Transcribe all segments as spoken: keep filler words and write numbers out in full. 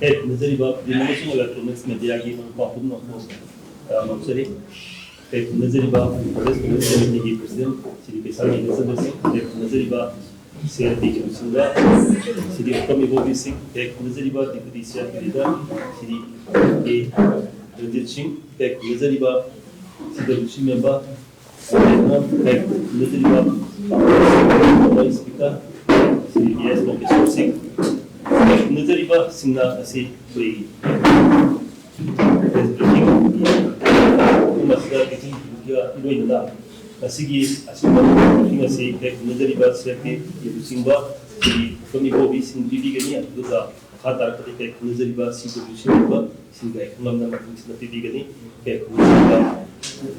ꯍꯦꯛ ꯈꯨꯝꯅꯖꯔꯤꯕ ꯄ꯭ꯔꯤꯟ ꯑꯃꯁꯨꯡ ꯏꯂꯦꯛꯇ꯭ꯔꯣꯅꯤꯛꯁ ꯃꯦꯗꯤꯌꯥꯒꯤ ꯃꯔꯨꯞ ꯄꯨꯝꯅꯃꯛꯄꯨ ꯇꯔꯥꯝꯅ ꯑꯣꯛꯆꯔꯤ꯫ ꯍꯦꯛ ꯈꯨꯝꯅꯖꯔꯤꯕ ꯄ꯭ꯔꯗꯦꯁ ꯀꯪꯒ꯭ꯔꯦꯁ ꯀꯃꯤꯇꯤꯒꯤ ꯄ꯭ꯔꯁꯤꯗꯦꯟ ꯁ꯭ꯔꯤ ꯀꯦꯁꯥꯔ ꯂꯩꯉꯥꯆꯟꯗ꯭ꯔ ꯁꯤꯡ, ꯍꯦꯛ ꯈꯨꯝꯅꯖꯔꯤꯕ ꯁꯤ ꯑꯥꯔ ꯄꯤꯒꯤ ꯂꯨꯆꯤꯡꯕ ꯁ꯭ꯔꯤ ꯎꯇꯝ ꯏꯕꯣꯕꯤ ꯁꯤꯡ, ꯍꯦꯛ ꯈꯨꯝꯅꯖꯔꯤꯕ deputy C R P leader Shri K Ranjit Singh, ꯍꯦꯛ ꯈꯨꯝꯅꯖꯔꯤꯕ ꯁꯤ ꯗꯕ꯭ꯂꯤꯎ ꯁꯤ ꯃꯦꯝꯕꯔ, ꯍꯦꯛ ꯈꯨꯝꯅꯖꯔꯤꯕ speaker Shri B S Lokeshor Singh, ꯍꯦꯛ ꯈꯨꯝꯅꯖꯔꯤꯕꯁꯤꯡꯅ ꯉꯁꯤ ꯑꯩꯈꯣꯏꯒꯤ ꯃꯐꯝ ꯑꯁꯤꯗ ꯃꯤꯇꯤꯡꯒ ꯂꯣꯏꯅꯅ ꯉꯁꯤꯒꯤ ꯑꯁꯤꯒꯨꯝꯕ ꯃꯤꯇꯤꯡ ꯑꯁꯤ ꯍꯦꯛ ꯈꯨꯝꯅꯖꯔꯤꯕ ꯁꯤ ꯑꯥꯔ ꯄꯤ ꯂꯨꯆꯤꯡꯕ ꯁ꯭ꯔꯤ ꯎꯇꯝ ꯏꯕꯣꯕꯤ ꯁꯤꯡ ꯄꯤꯕꯤꯒꯅꯤ꯫ ꯑꯗꯨꯒ ꯃꯈꯥ ꯇꯥꯔꯛꯄꯗ ꯍꯦꯛ ꯈꯨꯝꯅꯖꯔꯤꯕ ꯁꯤ ꯗꯕ꯭ꯂꯤꯎ ꯁꯤ ꯃꯦꯝꯕꯔ ꯁꯤꯡꯒ ꯍꯦꯛ ꯈꯪꯂꯝꯅ ꯃꯊꯪꯁꯤꯗ ꯄꯤꯕꯤꯒꯅꯤ꯫ ꯍꯦꯛ ꯈꯨꯝꯅꯖꯔꯤꯕ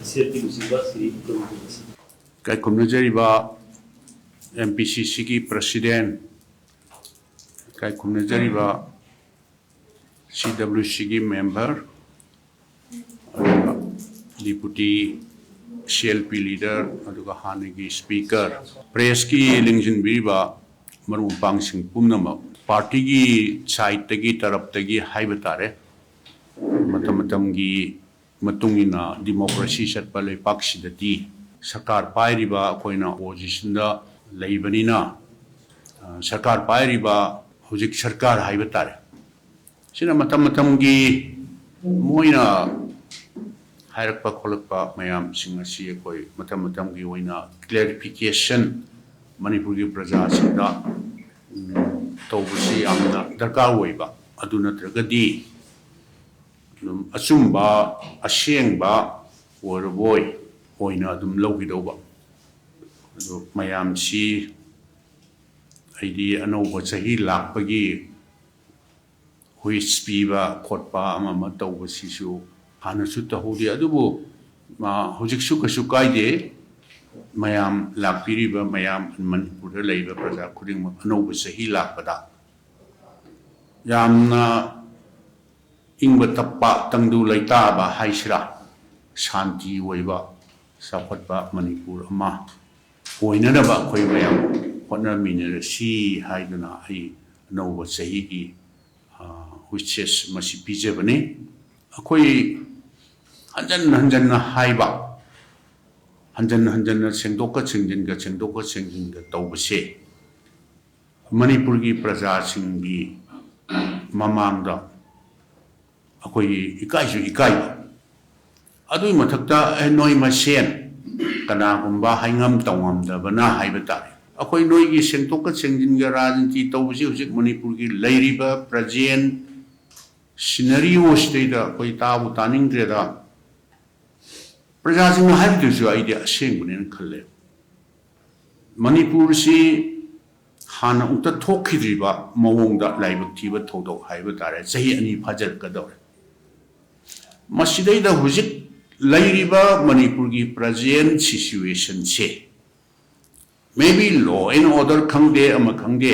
ꯁꯤ ꯑꯥꯔ ꯄꯤ ꯂꯨꯆꯤꯡꯕ ꯁ꯭ꯔꯤ ꯎꯇꯝ ꯏꯕꯣꯕꯤ ꯁꯤꯡ꯫ ꯀꯥꯏꯈꯨꯝꯅꯖꯔꯤꯕ ꯑꯦꯝ ꯄꯤ ꯁꯤ ꯁꯤꯒꯤ ꯄ꯭ꯔꯁꯤꯗꯦꯟ, ꯀꯥꯏꯈꯨꯝꯅꯖꯔꯤꯕ ꯁꯤ ꯗꯕ꯭ꯂꯤꯎ ꯁꯤꯒꯤ ꯃꯦꯝꯕꯔ, ꯑꯗꯨꯒ deputy C L P leader, ꯑꯗꯨꯒ ꯍꯥꯟꯅꯒꯤ ꯁ꯭ꯄꯤꯀꯔ, ꯄ꯭ꯔꯦꯁꯀꯤ ꯂꯦꯡꯁꯤꯟꯕꯤꯔꯤꯕ ꯃꯔꯨꯞ ꯃꯄꯥꯡꯁꯤꯡ ꯄꯨꯝꯅꯃꯛ, ꯄꯥꯔꯇꯤꯒꯤ ꯁꯥꯏꯠꯇꯒꯤ, ꯇꯔꯞꯇꯒꯤ ꯍꯥꯏꯕ ꯇꯥꯔꯦ, ꯃꯇꯝ ꯃꯇꯝꯒꯤ ꯃꯇꯨꯡ ꯏꯟꯅ ꯗꯤꯃꯣꯀ꯭ꯔꯦꯁꯤ ꯆꯠꯄ ꯂꯩꯄꯥꯛꯁꯤꯗꯗꯤ ꯁꯔꯀꯥꯔ ꯄꯥꯏꯔꯤꯕ ꯑꯩꯈꯣꯏꯅ ꯑꯣꯄꯣꯖꯤꯁꯟꯗ ꯂꯩꯕꯅꯤꯅ, ꯑ, ꯁꯔꯀꯥꯔ ꯄꯥꯏꯔꯤꯕ ꯍꯧꯖꯤꯛ ꯁꯔꯀꯥꯔ ꯍꯥꯏꯕ ꯇꯥꯔꯦ, ꯁꯤꯅ ꯃꯇꯝ ꯃꯇꯝꯒꯤ ꯃꯣꯏꯅ ꯍꯥꯏꯔꯛꯄ ꯈꯣꯠꯂꯛꯄ ꯃꯌꯥꯝꯁꯤꯡ ꯑꯁꯤ ꯑꯩꯈꯣꯏ ꯃꯇꯝ ꯃꯇꯝꯒꯤ ꯑꯣꯏꯅ ꯀ꯭ꯂꯦꯔꯤꯐꯤꯀꯦꯁꯟ ꯃꯅꯤꯄꯨꯔꯒꯤ ꯄ꯭ꯔꯖꯥꯁꯤꯡꯗ, ꯎꯝ, ꯇꯧꯕꯁꯤ ꯌꯥꯝꯅ ꯗꯔꯀꯥꯔ ꯑꯣꯏꯕ꯫ ꯑꯗꯨ ꯅꯠꯇ꯭ꯔꯒꯗꯤ ꯑꯗꯨꯝ ꯑꯆꯨꯝꯕ, ꯑꯁꯦꯡꯕ ꯑꯣꯏꯔꯕꯣꯏ ꯑꯣꯏꯅ ꯑꯗꯨꯝ ꯂꯧꯈꯤꯗꯧꯕ꯫ ꯑꯗꯨ ꯃꯌꯥꯝꯁꯤ ꯍꯥꯏꯗꯤ ꯑꯅꯧꯕ ꯆꯍꯤ ꯂꯥꯛꯄꯒꯤ ꯋꯤꯁ ꯄꯤꯕ ꯈꯣꯠꯄ ꯑꯃ ꯑꯃ ꯇꯧꯕꯁꯤꯁꯨ ꯍꯥꯟꯅꯁꯨ ꯇꯧꯍꯧꯗꯦ꯫ ꯑꯗꯨꯕꯨ, ꯑ, ꯍꯧꯖꯤꯛꯁꯨ ꯀꯩꯁꯨ ꯀꯥꯏꯗꯦ꯫ ꯃꯌꯥꯝ ꯂꯥꯛꯄꯤꯔꯤꯕ ꯃꯌꯥꯝ, ꯃꯅꯤꯄꯨꯔꯗ ꯂꯩꯔꯤꯕ ꯄ꯭ꯔꯖꯥ ꯈꯨꯗꯤꯡꯃꯛ ꯑꯅꯧꯕ ꯆꯍꯤ ꯂꯥꯛꯄꯗ ꯌꯥꯝꯅ ꯏꯪꯕ ꯇꯞꯄ, ꯇꯪꯗꯨ ꯂꯩꯇꯥꯕ ꯍꯥꯏꯁꯤꯔꯥ, ꯁꯥꯟꯇꯤ ꯑꯣꯏꯕ, ꯆꯥꯎꯈꯠꯄ ꯃꯅꯤꯄꯨꯔ ꯑꯃ ꯑꯣꯏꯅꯅꯕ ꯑꯩꯈꯣꯏ ꯃꯌꯥꯝ ꯍꯣꯠꯅꯃꯤꯟꯅꯔꯁꯤ ꯍꯥꯏꯗꯨꯅ ꯑꯩ ꯑꯅꯧꯕ ꯆꯍꯤꯒꯤ, ꯑ, wishes ꯃꯁꯤ ꯄꯤꯖꯕꯅꯤ꯫ ꯑꯩꯈꯣꯏ ꯍꯟꯖꯟ ꯍꯟꯖꯟꯅ ꯍꯥꯏꯕ, ꯍꯟꯖꯟ ꯍꯟꯖꯟꯅ ꯁꯦꯡꯗꯣꯛꯀ ꯁꯦꯡꯖꯤꯟꯒ, ꯁꯦꯡꯗꯣꯛꯀ ꯁꯦꯡꯖꯤꯟꯒ ꯇꯧꯕꯁꯦ ꯃꯅꯤꯄꯨꯔꯒꯤ ꯄ꯭ꯔꯖꯥꯁꯤꯡꯒꯤ ꯃꯃꯥꯡꯗ ꯑꯩꯈꯣꯏꯒꯤ ꯏꯀꯥꯏꯁꯨ ꯏꯀꯥꯏꯕ, ꯑꯗꯨꯒꯤ ꯃꯊꯛꯇ, "ꯑꯦ, ꯅꯣꯏ ꯃꯁꯦꯟ ꯀꯅꯥꯒꯨꯝꯕ ꯍꯥꯏꯉꯝ ꯇꯧꯉꯝꯗꯕꯅ" ꯍꯥꯏꯕ ꯇꯥꯔꯦ꯫ ꯑꯩꯈꯣꯏ ꯅꯣꯏꯒꯤ ꯁꯦꯡꯗꯣꯛꯀ ꯁꯦꯡꯖꯤꯟꯒ ꯔꯥꯖꯅꯤꯇꯤ ꯇꯧꯕꯁꯤ ꯍꯧꯖꯤꯛ ꯃꯅꯤꯄꯨꯔꯒꯤ ꯂꯩꯔꯤꯕ present scenario ꯁꯤꯗꯩꯗ ꯑꯩꯈꯣꯏ ꯇꯥꯕꯨ ꯇꯥꯅꯤꯡꯗ꯭ꯔꯦꯗ꯫ ꯄ꯭ꯔꯖꯥꯁꯤꯡꯅ ꯍꯥꯏꯕꯗꯨꯁꯨ ꯑꯩꯗꯤ ꯑꯁꯦꯡꯕꯅꯦꯅ ꯈꯜꯂꯦ꯫ ꯃꯅꯤꯄꯨꯔꯁꯤ ꯍꯥꯟꯅ ꯑꯃꯨꯛꯇ ꯊꯣꯛꯈꯤꯗ꯭ꯔꯤꯕ ꯃꯑꯣꯡꯗ ꯂꯥꯏꯕꯛ ꯊꯤꯕ ꯊꯧꯗꯣꯛ ꯍꯥꯏꯕ ꯇꯥꯔꯦ, ꯆꯍꯤ ꯑꯅꯤ ꯐꯥꯖꯤꯜꯂꯛꯀꯗꯧꯔꯦ꯫ ꯃꯁꯤꯗꯩꯗ ꯍꯧꯖꯤꯛ ꯂꯩꯔꯤꯕ ꯃꯅꯤꯄꯨꯔꯒꯤ present situation say, maybe law and order ꯈꯪꯗꯦ, ꯑꯃ ꯈꯪꯗꯦ,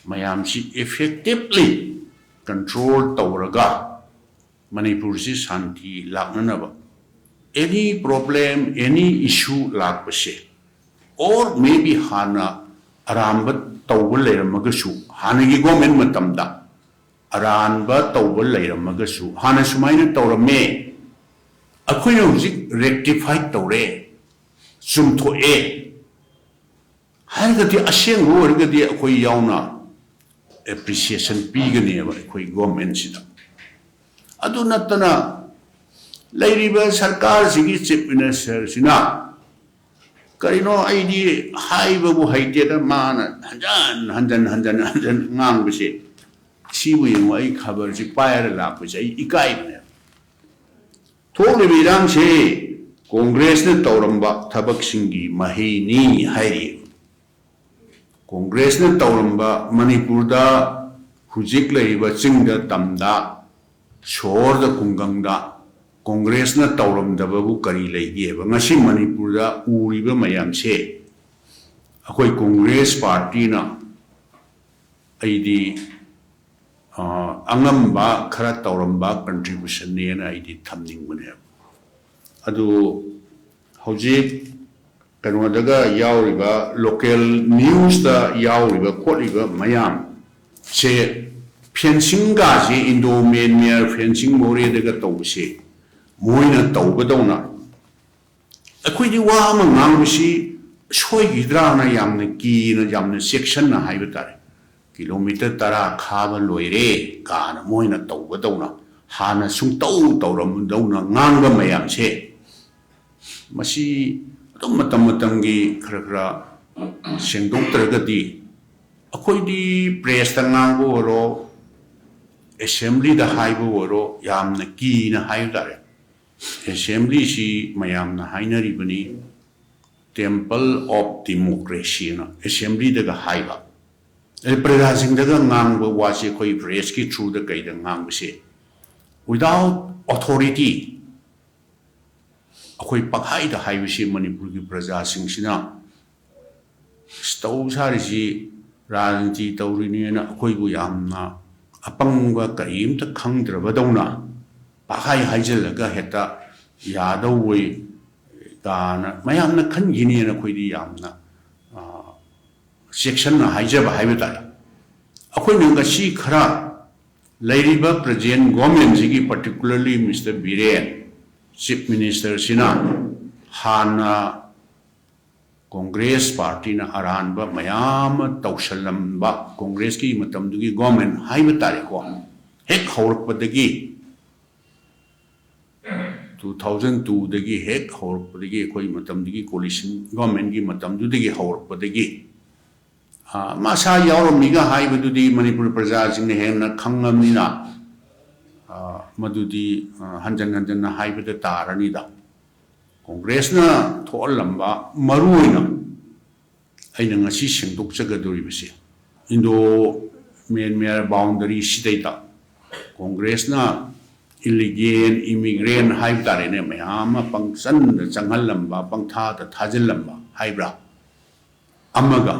ꯃꯌꯥꯝꯁꯤ effectively control ꯇꯧꯔꯒ ꯃꯅꯤꯄꯨꯔꯁꯤ ꯁꯥꯟꯇꯤ ꯂꯥꯛꯅꯅꯕ, any problem, any issue ꯂꯥꯛꯄꯁꯦ, or maybe ꯍꯥꯟꯅ ꯑꯔꯥꯟꯕ ꯇꯧꯕ ꯂꯩꯔꯝꯃꯒꯁꯨ, ꯍꯥꯟꯅꯒꯤ government ꯃꯇꯝꯗ ꯑꯔꯥꯟꯕ ꯇꯧꯕ ꯂꯩꯔꯝꯃꯒꯁꯨ, ꯍꯥꯟꯅ ꯁꯨꯃꯥꯏꯅ ꯇꯧꯔꯝꯃꯦ, ꯑꯩꯈꯣꯏꯅ ꯍꯧꯖꯤꯛ rectify ꯇꯧꯔꯦ, ꯆꯨꯝꯊꯣꯛꯑꯦ ꯍꯥꯏꯔꯒꯗꯤ, ꯑꯁꯦꯡꯕ ꯑꯣꯏꯔꯒꯗꯤ ꯑꯩꯈꯣꯏ ꯌꯥꯎꯅ appreciation ꯄꯤꯒꯅꯦꯕ ꯑꯩꯈꯣꯏ government ꯁꯤꯗ꯫ ꯑꯗꯨ ꯅꯠꯇꯅ ꯂꯩꯔꯤꯕ ꯁꯔꯀꯥꯔꯁꯤꯒꯤ chief minister ꯁꯤꯅ ꯀꯔꯤꯅꯣ, ꯑꯩꯗꯤ ꯍꯥꯏꯕꯕꯨ ꯍꯩꯇꯦꯗ, ꯃꯥꯅ ꯍꯟꯖꯟ ꯍꯟꯖꯟ ꯍꯟꯖꯟ ꯍꯟꯖꯟ ꯉꯥꯡꯕꯁꯦ꯫ ꯁꯤꯕꯨ ꯌꯦꯡꯉꯨ, ꯑꯩ ꯈꯕꯔꯁꯤ ꯄꯥꯏꯔ ꯂꯥꯛꯄꯁꯦ ꯑꯩ ꯏꯀꯥꯏꯕꯅꯦ꯫ ꯊꯣꯛꯂꯤꯕ ꯏꯔꯥꯡꯁꯤ ꯀꯣꯡꯒ꯭ꯔꯦꯁꯅ ꯇꯧꯔꯝꯕ ꯊꯕꯛꯁꯤꯡꯒꯤ ꯃꯍꯩꯅꯤ ꯍꯥꯏꯔꯤ꯫ ꯀꯣꯡꯒ꯭ꯔꯦꯁꯅ ꯇꯧꯔꯝꯕ, ꯃꯅꯤꯄꯨꯔꯗ ꯍꯧꯖꯤꯛ ꯂꯩꯔꯤꯕ ꯆꯤꯡꯗ, ꯇꯝꯗ, ꯁꯣꯍꯣꯔꯗ, ꯈꯨꯡꯒꯪꯗ ꯀꯣꯡꯒ꯭ꯔꯦꯁꯅ ꯇꯧꯔꯝꯗꯕꯕꯨ ꯀꯔꯤ ꯂꯩꯒꯦꯕ? ꯉꯁꯤ ꯃꯅꯤꯄꯨꯔꯗ ꯎꯔꯤꯕ ꯃꯌꯥꯝꯁꯦ ꯑꯩꯈꯣꯏ ꯀꯣꯡꯒ꯭ꯔꯦꯁ ꯄꯥꯔꯇꯤꯅ, ꯑꯩꯗꯤ, ꯑ, ꯑꯉꯝꯕ ꯈꯔ ꯇꯧꯔꯝꯕ contribution ꯅꯦꯅ ꯑꯩꯗꯤ ꯊꯝꯅꯤꯡꯕꯅꯦꯕ꯫ ꯑꯗꯨ ꯍꯧꯖꯤꯛ ꯀꯩꯅꯣꯗꯒ ꯌꯥꯎꯔꯤꯕ, local news ꯇ ꯌꯥꯎꯔꯤꯕ ꯈꯣꯠꯂꯤꯕ ꯃꯌꯥꯝꯁꯦ ꯐꯦꯟꯁꯤꯡꯒꯥꯁꯦ, ꯏꯟꯗꯣ ꯃꯦꯟꯃꯤꯌꯥꯔ ꯐꯦꯟꯁꯤꯡ ꯃꯣꯔꯦꯗꯒ ꯇꯧꯕꯁꯦ, ꯃꯣꯏꯅ ꯇꯧꯕꯗꯧꯅ ꯑꯩꯈꯣꯏꯗꯤ ꯋꯥ ꯑꯃ ꯉꯥꯡꯕꯁꯤ ꯁꯣꯏꯈꯤꯗ꯭ꯔꯥꯅ ꯌꯥꯝꯅ ꯀꯤꯅ, ꯌꯥꯝꯅ ꯆꯦꯛꯁꯤꯟꯅ ꯍꯥꯏꯕ ꯇꯥꯔꯦ꯫ "ꯀꯤꯂꯣꯃꯤꯇꯔ ꯇꯔꯥ ꯈꯥꯕ ꯂꯣꯏꯔꯦ" ꯀꯥꯅ ꯃꯣꯏꯅ ꯇꯧꯕꯗꯧꯅ, ꯍꯥꯟꯅ ꯁꯨꯡꯇꯧ ꯇꯧꯔꯝꯗꯧꯅ ꯉꯥꯡꯕ ꯃꯌꯥꯝꯁꯦ, ꯃꯁꯤ ꯑꯗꯨꯝ ꯃꯇꯝ ꯃꯇꯝꯒꯤ ꯈꯔ ꯈꯔ ꯁꯦꯡꯗꯣꯛꯇ꯭ꯔꯒꯗꯤ, ꯑꯩꯈꯣꯏꯗꯤ ꯄ꯭ꯔꯦꯁꯇ ꯉꯥꯡꯕ ꯑꯣꯏꯔꯣ, ꯑꯦꯁꯦꯝꯕ꯭ꯂꯤꯗ ꯍꯥꯏꯕ ꯑꯣꯏꯔꯣ, ꯌꯥꯝꯅ ꯀꯤꯅ ꯍꯥꯏꯕ ꯇꯥꯔꯦ꯫ ꯑꯦꯁꯦꯝꯕ꯭ꯂꯤꯁꯤ ꯃꯌꯥꯝꯅ ꯍꯥꯏꯅꯔꯤꯕꯅꯤ, "Temple of Democracy" ꯑꯅ ꯑꯦꯁꯦꯝꯕ꯭ꯂꯤꯗꯒ ꯍꯥꯏꯕ꯫ ꯑꯗꯩ ꯄ꯭ꯔꯖꯥꯁꯤꯡꯗꯒ ꯉꯥꯡꯕ ꯋꯥꯁꯦ, ꯑꯩꯈꯣꯏ ꯄ꯭ꯔꯦꯁꯀꯤ ꯊ꯭ꯔꯨꯗ ꯀꯩꯗ ꯉꯥꯡꯕꯁꯦ, without authority, ꯑꯩꯈꯣꯏ ꯄꯪꯍꯥꯏꯗ ꯍꯥꯏꯕꯁꯤ ꯃꯅꯤꯄꯨꯔꯒꯤ ꯄ꯭ꯔꯖꯥꯁꯤꯡꯁꯤꯅ ꯇꯧ ꯁꯥꯔꯤꯁꯤ ꯔꯥꯖꯅꯤꯇꯤ ꯇꯧꯔꯤꯅꯦꯅ ꯑꯩꯈꯣꯏꯕꯨ ꯌꯥꯝꯅ ꯑꯄꯪꯕ, ꯀꯔꯤꯝꯇ ꯈꯪꯗ꯭ꯔꯕꯗꯧꯅ ꯄꯪꯍꯥꯏ ꯍꯥꯏꯖꯤꯜꯂꯒ ꯍꯦꯛꯇ ꯌꯥꯗꯧꯕꯩ ꯀꯥꯅ ꯃꯌꯥꯝꯅ ꯈꯟꯈꯤꯅꯦꯅ ꯑꯩꯈꯣꯏꯗꯤ ꯌꯥꯝꯅ, ꯑ, ꯆꯦꯛꯁꯤꯟꯅ ꯍꯥꯏꯖꯕ ꯍꯥꯏꯕ ꯇꯥꯔꯦ꯫ ꯑꯩꯈꯣꯏꯅ ꯉꯁꯤ ꯈꯔ ꯂꯩꯔꯤꯕ present government ꯁꯤꯒꯤ, particularly Mister Biren, Chief Minister ꯁꯤꯅ ꯍꯥꯟꯅ ꯀꯣꯡꯒ꯭ꯔꯦꯁ ꯄꯥꯔꯇꯤꯅ ꯑꯔꯥꯟꯕ ꯃꯌꯥꯝ ꯑꯃ ꯇꯧꯁꯜꯂꯝꯕ, ꯀꯣꯡꯒ꯭ꯔꯦꯁꯀꯤ ꯃꯇꯝꯗꯨꯒꯤ government ꯍꯥꯏꯕ ꯇꯥꯔꯦꯀꯣ, ꯍꯦꯛ ꯍꯧꯔꯛꯄꯗꯒꯤ, two thousand two ꯗꯒꯤ ꯍꯦꯛ ꯍꯧꯔꯛꯄꯗꯒꯤ, ꯑꯩꯈꯣꯏ ꯃꯇꯝꯗꯨꯒꯤ coalition government ꯀꯤ ꯃꯇꯝꯗꯨꯗꯒꯤ ꯍꯧꯔꯛꯄꯗꯒꯤ, ꯑ, ꯃꯁꯥ ꯌꯥꯎꯔꯝꯃꯤꯒ ꯍꯥꯏꯕꯗꯨꯗꯤ ꯃꯅꯤꯄꯨꯔ ꯄ꯭ꯔꯖꯥꯁꯤꯡꯅ ꯍꯦꯟꯅ ꯈꯪꯉꯕꯅꯤꯅ, ꯑ, ꯃꯗꯨꯗꯤ, ꯑ, ꯍꯟꯖꯟ ꯍꯟꯖꯟꯅ ꯍꯥꯏꯕꯗ ꯇꯥꯔꯅꯤꯗ꯫ ꯀꯣꯡꯒ꯭ꯔꯦꯁꯅ ꯊꯣꯛꯍꯜꯂꯝꯕ, ꯃꯔꯨ ꯑꯣꯏꯅ ꯑꯩꯅ ꯉꯁꯤ ꯁꯦꯡꯗꯣꯛꯆꯒꯗꯧꯔꯤꯕꯁꯦ, ꯏꯟꯗꯣ ꯃꯦꯟꯃꯤꯌꯥꯔ boundary ꯁꯤꯗꯩꯗ ꯀꯣꯡꯒ꯭ꯔꯦꯁꯅ illegal immigrant ꯍꯥꯏꯕ ꯇꯥꯔꯦꯅꯦ, ꯃꯌꯥꯝ ꯑꯃ ꯄꯪꯆꯟꯗ ꯆꯪꯍꯜꯂꯝꯕ, ꯄꯪꯊꯥꯗ ꯊꯥꯖꯤꯜꯂꯝꯕ ꯍꯥꯏꯕ꯭ꯔꯥ, ꯑꯃꯒ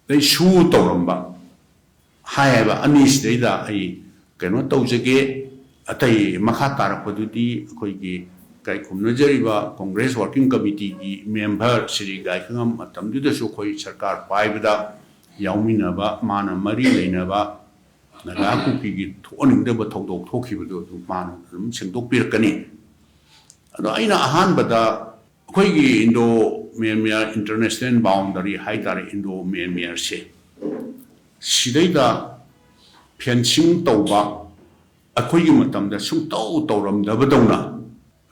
ꯑꯗꯩ ꯁꯨ ꯇꯧꯔꯝꯕ ꯍꯥꯏꯕ ꯑꯅꯤꯁꯤꯗꯩꯗ ꯑꯩ ꯀꯩꯅꯣ ꯇꯧꯖꯒꯦ꯫ ꯑꯇꯩ ꯃꯈꯥ ꯇꯥꯔꯛꯄꯗꯨꯗꯤ ꯑꯩꯈꯣꯏꯒꯤ ꯀꯩ ꯈꯨꯝꯅꯖꯔꯤꯕ ꯀꯣꯡꯒ꯭ꯔꯦꯁ working committee ꯒꯤ member ꯁ꯭ꯔꯤ ꯒꯥꯏꯈꯉꯝ, ꯃꯇꯝꯗꯨꯗꯁꯨ ꯑꯩꯈꯣꯏ ꯁꯔꯀꯥꯔ ꯄꯥꯏꯕꯗ ꯌꯥꯎꯃꯤꯟꯅꯕ, ꯃꯥꯅ ꯃꯔꯤ ꯂꯩꯅꯕ ꯅꯥꯒꯥ ꯀꯨꯀꯤꯒꯤ ꯊꯣꯛꯍꯟꯅꯤꯡꯗꯕ ꯊꯧꯗꯣꯛ ꯊꯣꯛꯈꯤꯕꯗꯨ ꯑꯗꯨ ꯃꯥꯅ ꯑꯗꯨꯝ ꯁꯦꯡꯗꯣꯛꯄꯤꯔꯛꯀꯅꯤ꯫ ꯑꯗꯣ ꯑꯩꯅ ꯑꯍꯥꯟꯕꯗ ꯑꯩꯈꯣꯏꯒꯤ Indo Myanmar International Boundary ꯍꯥꯏ ꯇꯥꯔꯦ, Indo Myanmarꯁꯦ, ꯁꯤꯗꯩꯗ fencing ꯇꯧꯕ ꯑꯩꯈꯣꯏꯒꯤ ꯃꯇꯝꯗ ꯁꯨꯡꯇꯧ ꯇꯧꯔꯝꯗꯕꯗꯧꯅ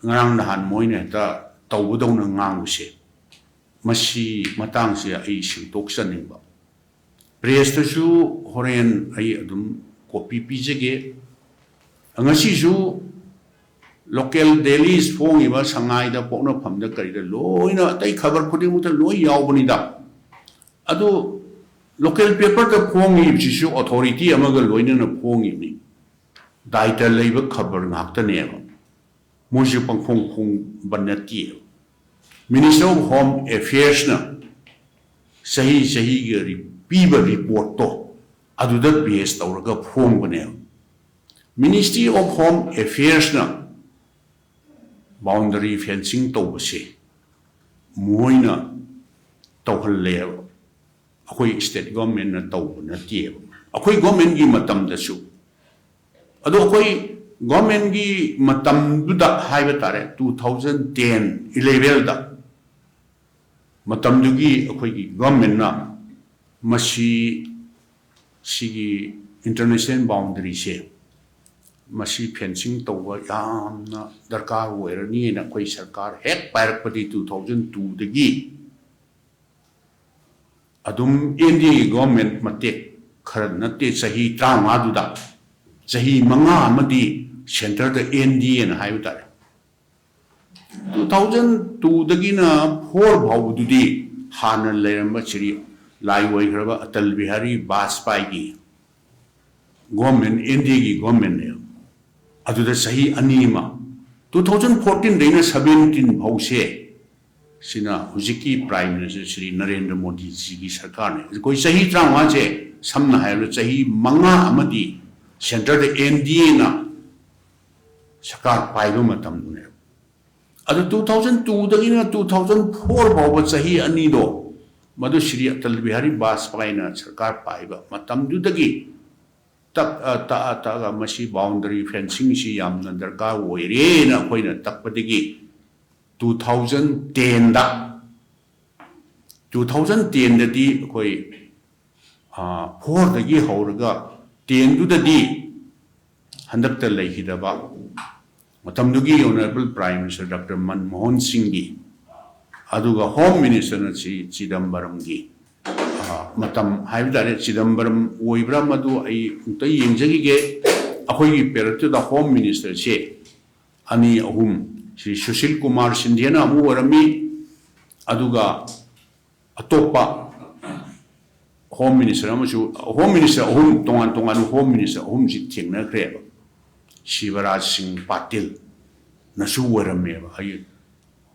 ꯉꯔꯥꯡ ꯅꯍꯥꯟ ꯃꯣꯏꯅ ꯍꯦꯛꯇ ꯇꯧꯕꯗꯧꯅ ꯉꯥꯡꯕꯁꯦ, ꯃꯁꯤ ꯃꯇꯥꯡꯁꯦ ꯑꯩ ꯁꯦꯡꯗꯣꯛꯆꯅꯤꯡꯕ꯫ Pressꯇꯁꯨ ꯍꯣꯔꯦꯟ ꯑꯩ ꯑꯗꯨꯝ copy ꯄꯤꯖꯒꯦ꯫ ꯉꯁꯤꯁꯨ local dailies ꯐꯣꯡꯉꯤꯕ ꯁꯉꯥꯏꯗ, ꯄꯣꯛꯅꯐꯝꯗ, ꯀꯔꯤꯗ ꯂꯣꯏꯅ, ꯑꯇꯩ ꯈꯕꯔ ꯈꯨꯗꯤꯡꯃꯛꯇ ꯂꯣꯏ ꯌꯥꯎꯕꯅꯤꯗ꯫ ꯑꯗꯨ local paperꯗ ꯐꯣꯡꯉꯤꯕꯁꯤꯁꯨ authority ꯑꯃꯒ ꯂꯣꯏꯅꯅ ꯐꯣꯡꯉꯤꯕꯅꯤ꯫ ꯗꯥꯏꯇ ꯂꯩꯕ ꯈꯕꯔ ꯉꯥꯛꯇꯅꯦꯕ꯫ ꯃꯣꯏꯁꯨ ꯄꯪꯐꯣꯡ ꯐꯣꯡꯕ ꯅꯠꯇꯦꯕ꯫ Minister of Home Affairsꯅ ꯆꯍꯤ ꯆꯍꯤꯒꯤ ꯔꯤ-, ꯄꯤꯕ reportꯇꯣ ꯑꯗꯨꯗ base ꯇꯧꯔꯒ ꯐꯣꯡꯕꯅꯦꯕ꯫ Ministry of Home Affairsꯅ boundary fencing ꯇꯧꯕꯁꯦ ꯃꯣꯏꯅ ꯇꯧꯍꯜꯂꯦꯕ꯫ ꯑꯩꯈꯣꯏ state governmentꯅ ꯇꯧꯕ ꯅꯠꯇꯦꯕ꯫ ꯑꯩꯈꯣꯏ governmentꯀꯤ ꯃꯇꯝꯗꯁꯨ, ꯑꯗꯣ ꯑꯩꯈꯣꯏ governmentꯀꯤ ꯃꯇꯝꯗꯨꯗ ꯍꯥꯏꯕ ꯇꯥꯔꯦ, two thousand ten elevenꯗ ꯃꯇꯝꯗꯨꯒꯤ ꯑꯩꯈꯣꯏꯒꯤ governmentꯅ ꯃꯁꯤ, ꯁꯤꯒꯤ international boundaryꯁꯦ, ꯃꯁꯤ fencing ꯇꯧꯕ ꯌꯥꯝꯅ ꯗꯔꯀꯥꯔ ꯑꯣꯏꯔꯅꯤꯅ ꯑꯩꯈꯣꯏ ꯁꯔꯀꯥꯔ ꯍꯦꯛ ꯄꯥꯏꯔꯛꯄꯗꯤ two thousand twoꯗꯒꯤ ꯑꯗꯨꯝ NDAꯒꯤ government ꯃꯇꯦꯛ ꯈꯔ ꯅꯠꯇꯦ, ꯆꯍꯤ ꯇꯔꯥꯃꯉꯥꯗꯨꯗ ꯆꯍꯤ ꯃꯉꯥ ꯑꯃꯗꯤ centreꯗ NDAꯅ ꯍꯥꯏꯕ ꯇꯥꯔꯦ꯫ Two thousand twoꯗꯒꯤꯅ four ꯐꯥꯎꯕꯗꯨꯗꯤ ꯍꯥꯟꯅ ꯂꯩꯔꯝꯕ ꯁ꯭ꯔꯤ ꯂꯥꯏ ꯑꯣꯏꯈ꯭ꯔꯕ ꯑꯇꯜ ꯕꯤꯍꯥꯔꯤ ꯕꯥꯖꯄꯥꯏꯒꯤ government, NDAꯒꯤ governmentꯅꯦꯕ꯫ ꯑꯗꯨꯗ ꯆꯍꯤ ꯑꯅꯤ ꯑꯃ, two thousand fourteenꯗꯩꯅ seventeen ꯐꯥꯎꯁꯦ, ꯁꯤꯅ ꯍꯧꯖꯤꯛꯀꯤ Prime Minister ꯁ꯭ꯔꯤ ꯅꯔꯦꯟꯗ꯭ꯔ ꯃꯣꯗꯤꯖꯤꯒꯤ ꯁꯔꯀꯥꯔꯅꯦ꯫ ꯑꯩꯈꯣꯏ ꯆꯍꯤ ꯇꯔꯥꯃꯉꯥꯁꯦ, ꯁꯝꯅ ꯍꯥꯏꯔꯕꯗ, ꯆꯍꯤ ꯃꯉꯥ ꯑꯃꯗꯤ centreꯗ NDAꯅ ꯁꯔꯀꯥꯔ ꯄꯥꯏꯕ ꯃꯇꯝꯗꯨꯅꯦꯕ꯫ ꯑꯗꯨ two thousand twoꯗꯒꯤꯅ two thousand four ꯐꯥꯎꯕ ꯆꯍꯤ ꯑꯅꯤꯗꯣ, ꯃꯗꯨ ꯁ꯭ꯔꯤ ꯑꯇꯜ ꯕꯤꯍꯥꯔꯤ ꯕꯥꯖꯄꯥꯏꯅ ꯁꯔꯀꯥꯔ ꯄꯥꯏꯕ ꯃꯇꯝꯗꯨꯗꯒꯤ ꯇꯛ ꯑ, ꯇꯛꯑ ꯇꯛꯑꯒ ꯃꯁꯤ ꯕꯥꯎꯟꯗꯔꯤ ꯐꯦꯟꯁꯤꯡꯁꯤ ꯌꯥꯝꯅ ꯗꯔꯀꯥꯔ ꯑꯣꯏꯔꯦꯅ ꯑꯩꯈꯣꯏꯅ ꯇꯛꯄꯗꯒꯤ, ꯇꯨ ꯊꯥꯎꯖꯟ ꯇꯦꯟꯗ, ꯇꯨ ꯊꯥꯎꯖꯟ ꯇꯦꯟꯗꯗꯤ ꯑꯩꯈꯣꯏ, ꯑ, ꯐꯣꯔꯗꯒꯤ ꯍꯧꯔꯒ ꯇꯦꯟꯗꯨꯗꯗꯤ ꯍꯟꯗꯛꯇ ꯂꯩꯈꯤꯗꯕ ꯃꯇꯝꯗꯨꯒꯤ honourable prime minister doctor Manmohan ꯁꯤꯡꯒꯤ, ꯑꯗꯨꯒ ꯍꯣꯝ ꯃꯤꯅꯤꯁꯇꯔꯅ ꯁꯤ ꯆꯤꯗꯝꯕꯔꯝꯒꯤ, ꯑ, ꯃꯇꯝ ꯍꯥꯏꯕ ꯇꯥꯔꯦ, ꯆꯤꯗꯝꯕꯔꯝ ꯑꯣꯏꯕ꯭ꯔꯥ ꯃꯗꯨ ꯑꯩ ꯑꯃꯨꯛꯇ ꯌꯦꯡꯖꯈꯤꯒꯦ꯫ ꯑꯩꯈꯣꯏꯒꯤ ꯄꯦꯔꯠꯇꯨꯗ ꯍꯣꯝ ꯃꯤꯅꯤꯁꯇꯔꯁꯦ ꯑꯅꯤ ꯑꯍꯨꯝ, ꯁꯤ ꯁꯨꯁꯤꯜ ꯀꯨꯃꯥꯔ ꯁꯤꯟꯙꯦꯅ ꯑꯃ ꯑꯣꯏꯔꯝꯃꯤ, ꯑꯗꯨꯒ ꯑꯇꯣꯞꯄ ꯍꯣꯝ ꯃꯤꯅꯤꯁꯇꯔ ꯑꯃꯁꯨ, ꯍꯣꯝ ꯃꯤꯅꯤꯁꯇꯔ ꯑꯍꯨꯝ, ꯇꯣꯉꯥꯟ ꯇꯣꯉꯥꯟꯕ ꯍꯣꯝ ꯃꯤꯅꯤꯁꯇꯔ ꯑꯍꯨꯝꯁꯤ ꯊꯦꯡꯅꯈ꯭ꯔꯦꯕ꯫ ꯁꯤꯕꯔꯥꯖ ꯁꯤꯡ ꯄꯥꯇꯤꯜꯅꯁꯨ ꯑꯣꯏꯔꯝꯃꯦꯕ꯫ ꯑꯩ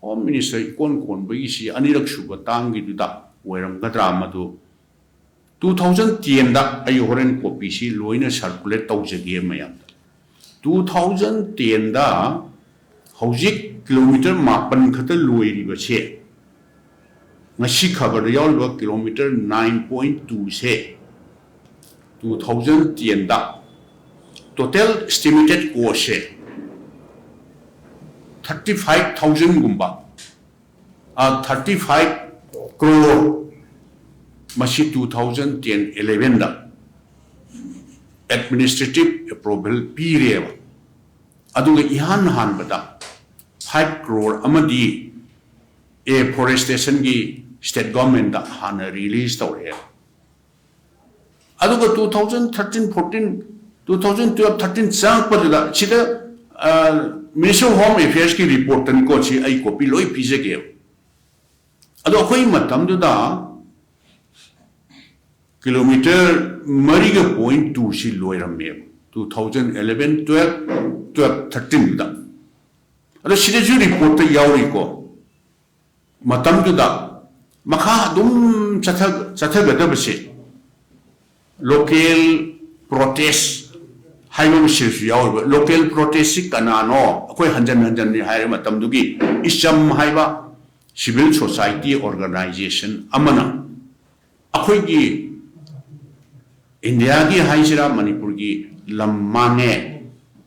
ꯍꯣꯝ ꯃꯤꯅꯤꯁꯇꯔ ꯏꯀꯣꯟ ꯀꯣꯟꯕꯒꯤꯁꯤ ꯑꯅꯤꯔꯛ ꯁꯨꯕ ꯇꯥꯡꯒꯤꯗꯨꯗ ꯑꯣꯏꯔꯝꯒꯗ꯭ꯔꯥ, ꯃꯗꯨ ꯇꯨ ꯊꯥꯎꯖꯟ ꯇꯦꯟꯗ ꯑꯩ ꯍꯣꯔꯦꯟ ꯀꯣꯄꯤꯁꯤ ꯂꯣꯏꯅ ꯁꯔꯀꯨꯂꯦꯠ ꯇꯧꯖꯒꯦ ꯃꯌꯥꯝꯗ꯫ ꯇꯨ ꯊꯥꯎꯖꯟ ꯇꯦꯟꯗ ꯍꯧꯖꯤꯛ ꯀꯤꯂꯣꯃꯤꯇꯔ ꯃꯥꯄꯟ ꯈꯛꯇ ꯂꯣꯏꯔꯤꯕꯁꯦ, ꯉꯁꯤ ꯈꯕꯔꯗ ꯌꯥꯎꯔꯤꯕ ꯀꯤꯂꯣꯃꯤꯇꯔ ꯅꯥꯏꯟ ꯄꯣꯏꯟ ꯇꯨꯁꯦ, ꯇꯨ ꯊꯥꯎꯖꯟ ꯇꯦꯟꯗ ꯇꯣꯇꯦꯜ ꯏꯁꯇꯤꯃꯦꯇꯦꯠ ꯀꯣꯁꯁꯦ ꯊꯥꯔꯇꯤ ꯐꯥꯏꯚ ꯊꯥꯎꯖꯟꯒꯨꯝꯕ, ꯊꯥꯔꯇꯤ ꯐꯥꯏꯚ ꯀ꯭ꯔꯣꯔ, ꯃꯁꯤ ꯇꯨ ꯊꯥꯎꯖꯟ ꯇꯦꯟ ꯏꯂꯦꯚꯦꯟꯗ ꯑꯦꯗꯃꯤꯅꯤꯁꯇ꯭ꯔꯦꯇꯤꯚ ꯑꯦꯄ꯭ꯔꯨꯚꯦꯜ ꯄꯤꯔꯦꯕ꯫ ꯑꯗꯨꯒ ꯏꯍꯥꯟ ꯍꯥꯟꯕꯗ ꯐꯥꯏꯚ ꯀ꯭ꯔꯣꯔ ꯑꯃꯗꯤ ꯑꯦꯐꯣꯔꯦꯁꯇꯦꯁꯟꯒꯤ ꯁ꯭ꯇꯦꯠ ꯒꯚꯔꯟꯃꯦꯟꯠꯇ ꯍꯥꯟꯅ ꯔꯤꯂꯤꯖ ꯇꯧꯔꯛꯑꯦ꯫ ꯑꯗꯨꯒ two thousand thirteen fourteen, two thousand twelve thirteen ꯆꯪꯉꯛꯄꯗꯨꯗ ꯁꯤꯗ ꯃꯤꯅꯤꯁꯇ꯭ꯔꯤ ꯑꯣꯐ ꯍꯣꯝ ꯑꯦꯐꯤꯌꯔꯁꯀꯤ ꯔꯤꯄꯣꯔꯠꯇꯅꯤꯀꯣ, ꯁꯤ ꯑꯩ ꯀꯣꯄꯤ ꯂꯣꯏ ꯄꯤꯖꯒꯦꯕ꯫ ꯑꯗꯣ ꯑꯩꯈꯣꯏ ꯃꯇꯝꯗꯨꯗ ꯀꯤꯂꯣꯃꯤꯇꯔ ꯃꯔꯤꯒ ꯄꯣꯏꯟ ꯇꯨꯁꯤ ꯂꯣꯏꯔꯝꯃꯦꯕ, ꯇꯨ ꯊꯥꯎꯖꯟ ꯏꯂꯦꯚꯦꯟ ꯇꯨꯌꯦꯜꯐ, ꯇꯨꯌꯦꯜꯐ ꯊꯥꯔꯇꯤꯟꯗ꯫ ꯑꯗꯣ ꯁꯤꯗꯁꯨ ꯔꯤꯄꯣꯔꯠꯇ ꯌꯥꯎꯔꯤꯀꯣ, ꯃꯇꯝꯗꯨꯗ ꯃꯈꯥ ꯑꯗꯨꯝ ꯆꯠꯊ-, ꯆꯠꯊꯒꯗꯕꯁꯦ ꯂꯣꯀꯦꯜ ꯄ꯭ꯔꯣꯇꯦꯁ ꯍꯥꯏꯕ ꯑꯃ ꯁꯤꯗꯁꯨ ꯌꯥꯎꯔꯤꯕ꯫ ꯂꯣꯀꯦꯜ ꯄ꯭ꯔꯣꯇꯦꯁꯁꯤ ꯀꯅꯥꯅꯣ? ꯑꯩꯈꯣꯏ ꯍꯟꯖꯟ ꯍꯟꯖꯟꯅꯤ ꯍꯥꯏꯔꯦ, ꯃꯇꯝꯗꯨꯒꯤ ꯏꯆꯝ ꯍꯥꯏꯕ ꯁꯤꯚꯤꯜ ꯁꯣꯁꯥꯏꯇꯤ ꯑꯣꯔꯒꯅꯥꯏꯖꯦꯁꯟ ꯑꯃꯅ ꯑꯩꯈꯣꯏꯒꯤ ꯏꯟꯗꯤꯌꯥꯒꯤ ꯍꯥꯏꯁꯤꯔꯥ, ꯃꯅꯤꯄꯨꯔꯒꯤ ꯂꯝ ꯃꯥꯡꯉꯦ,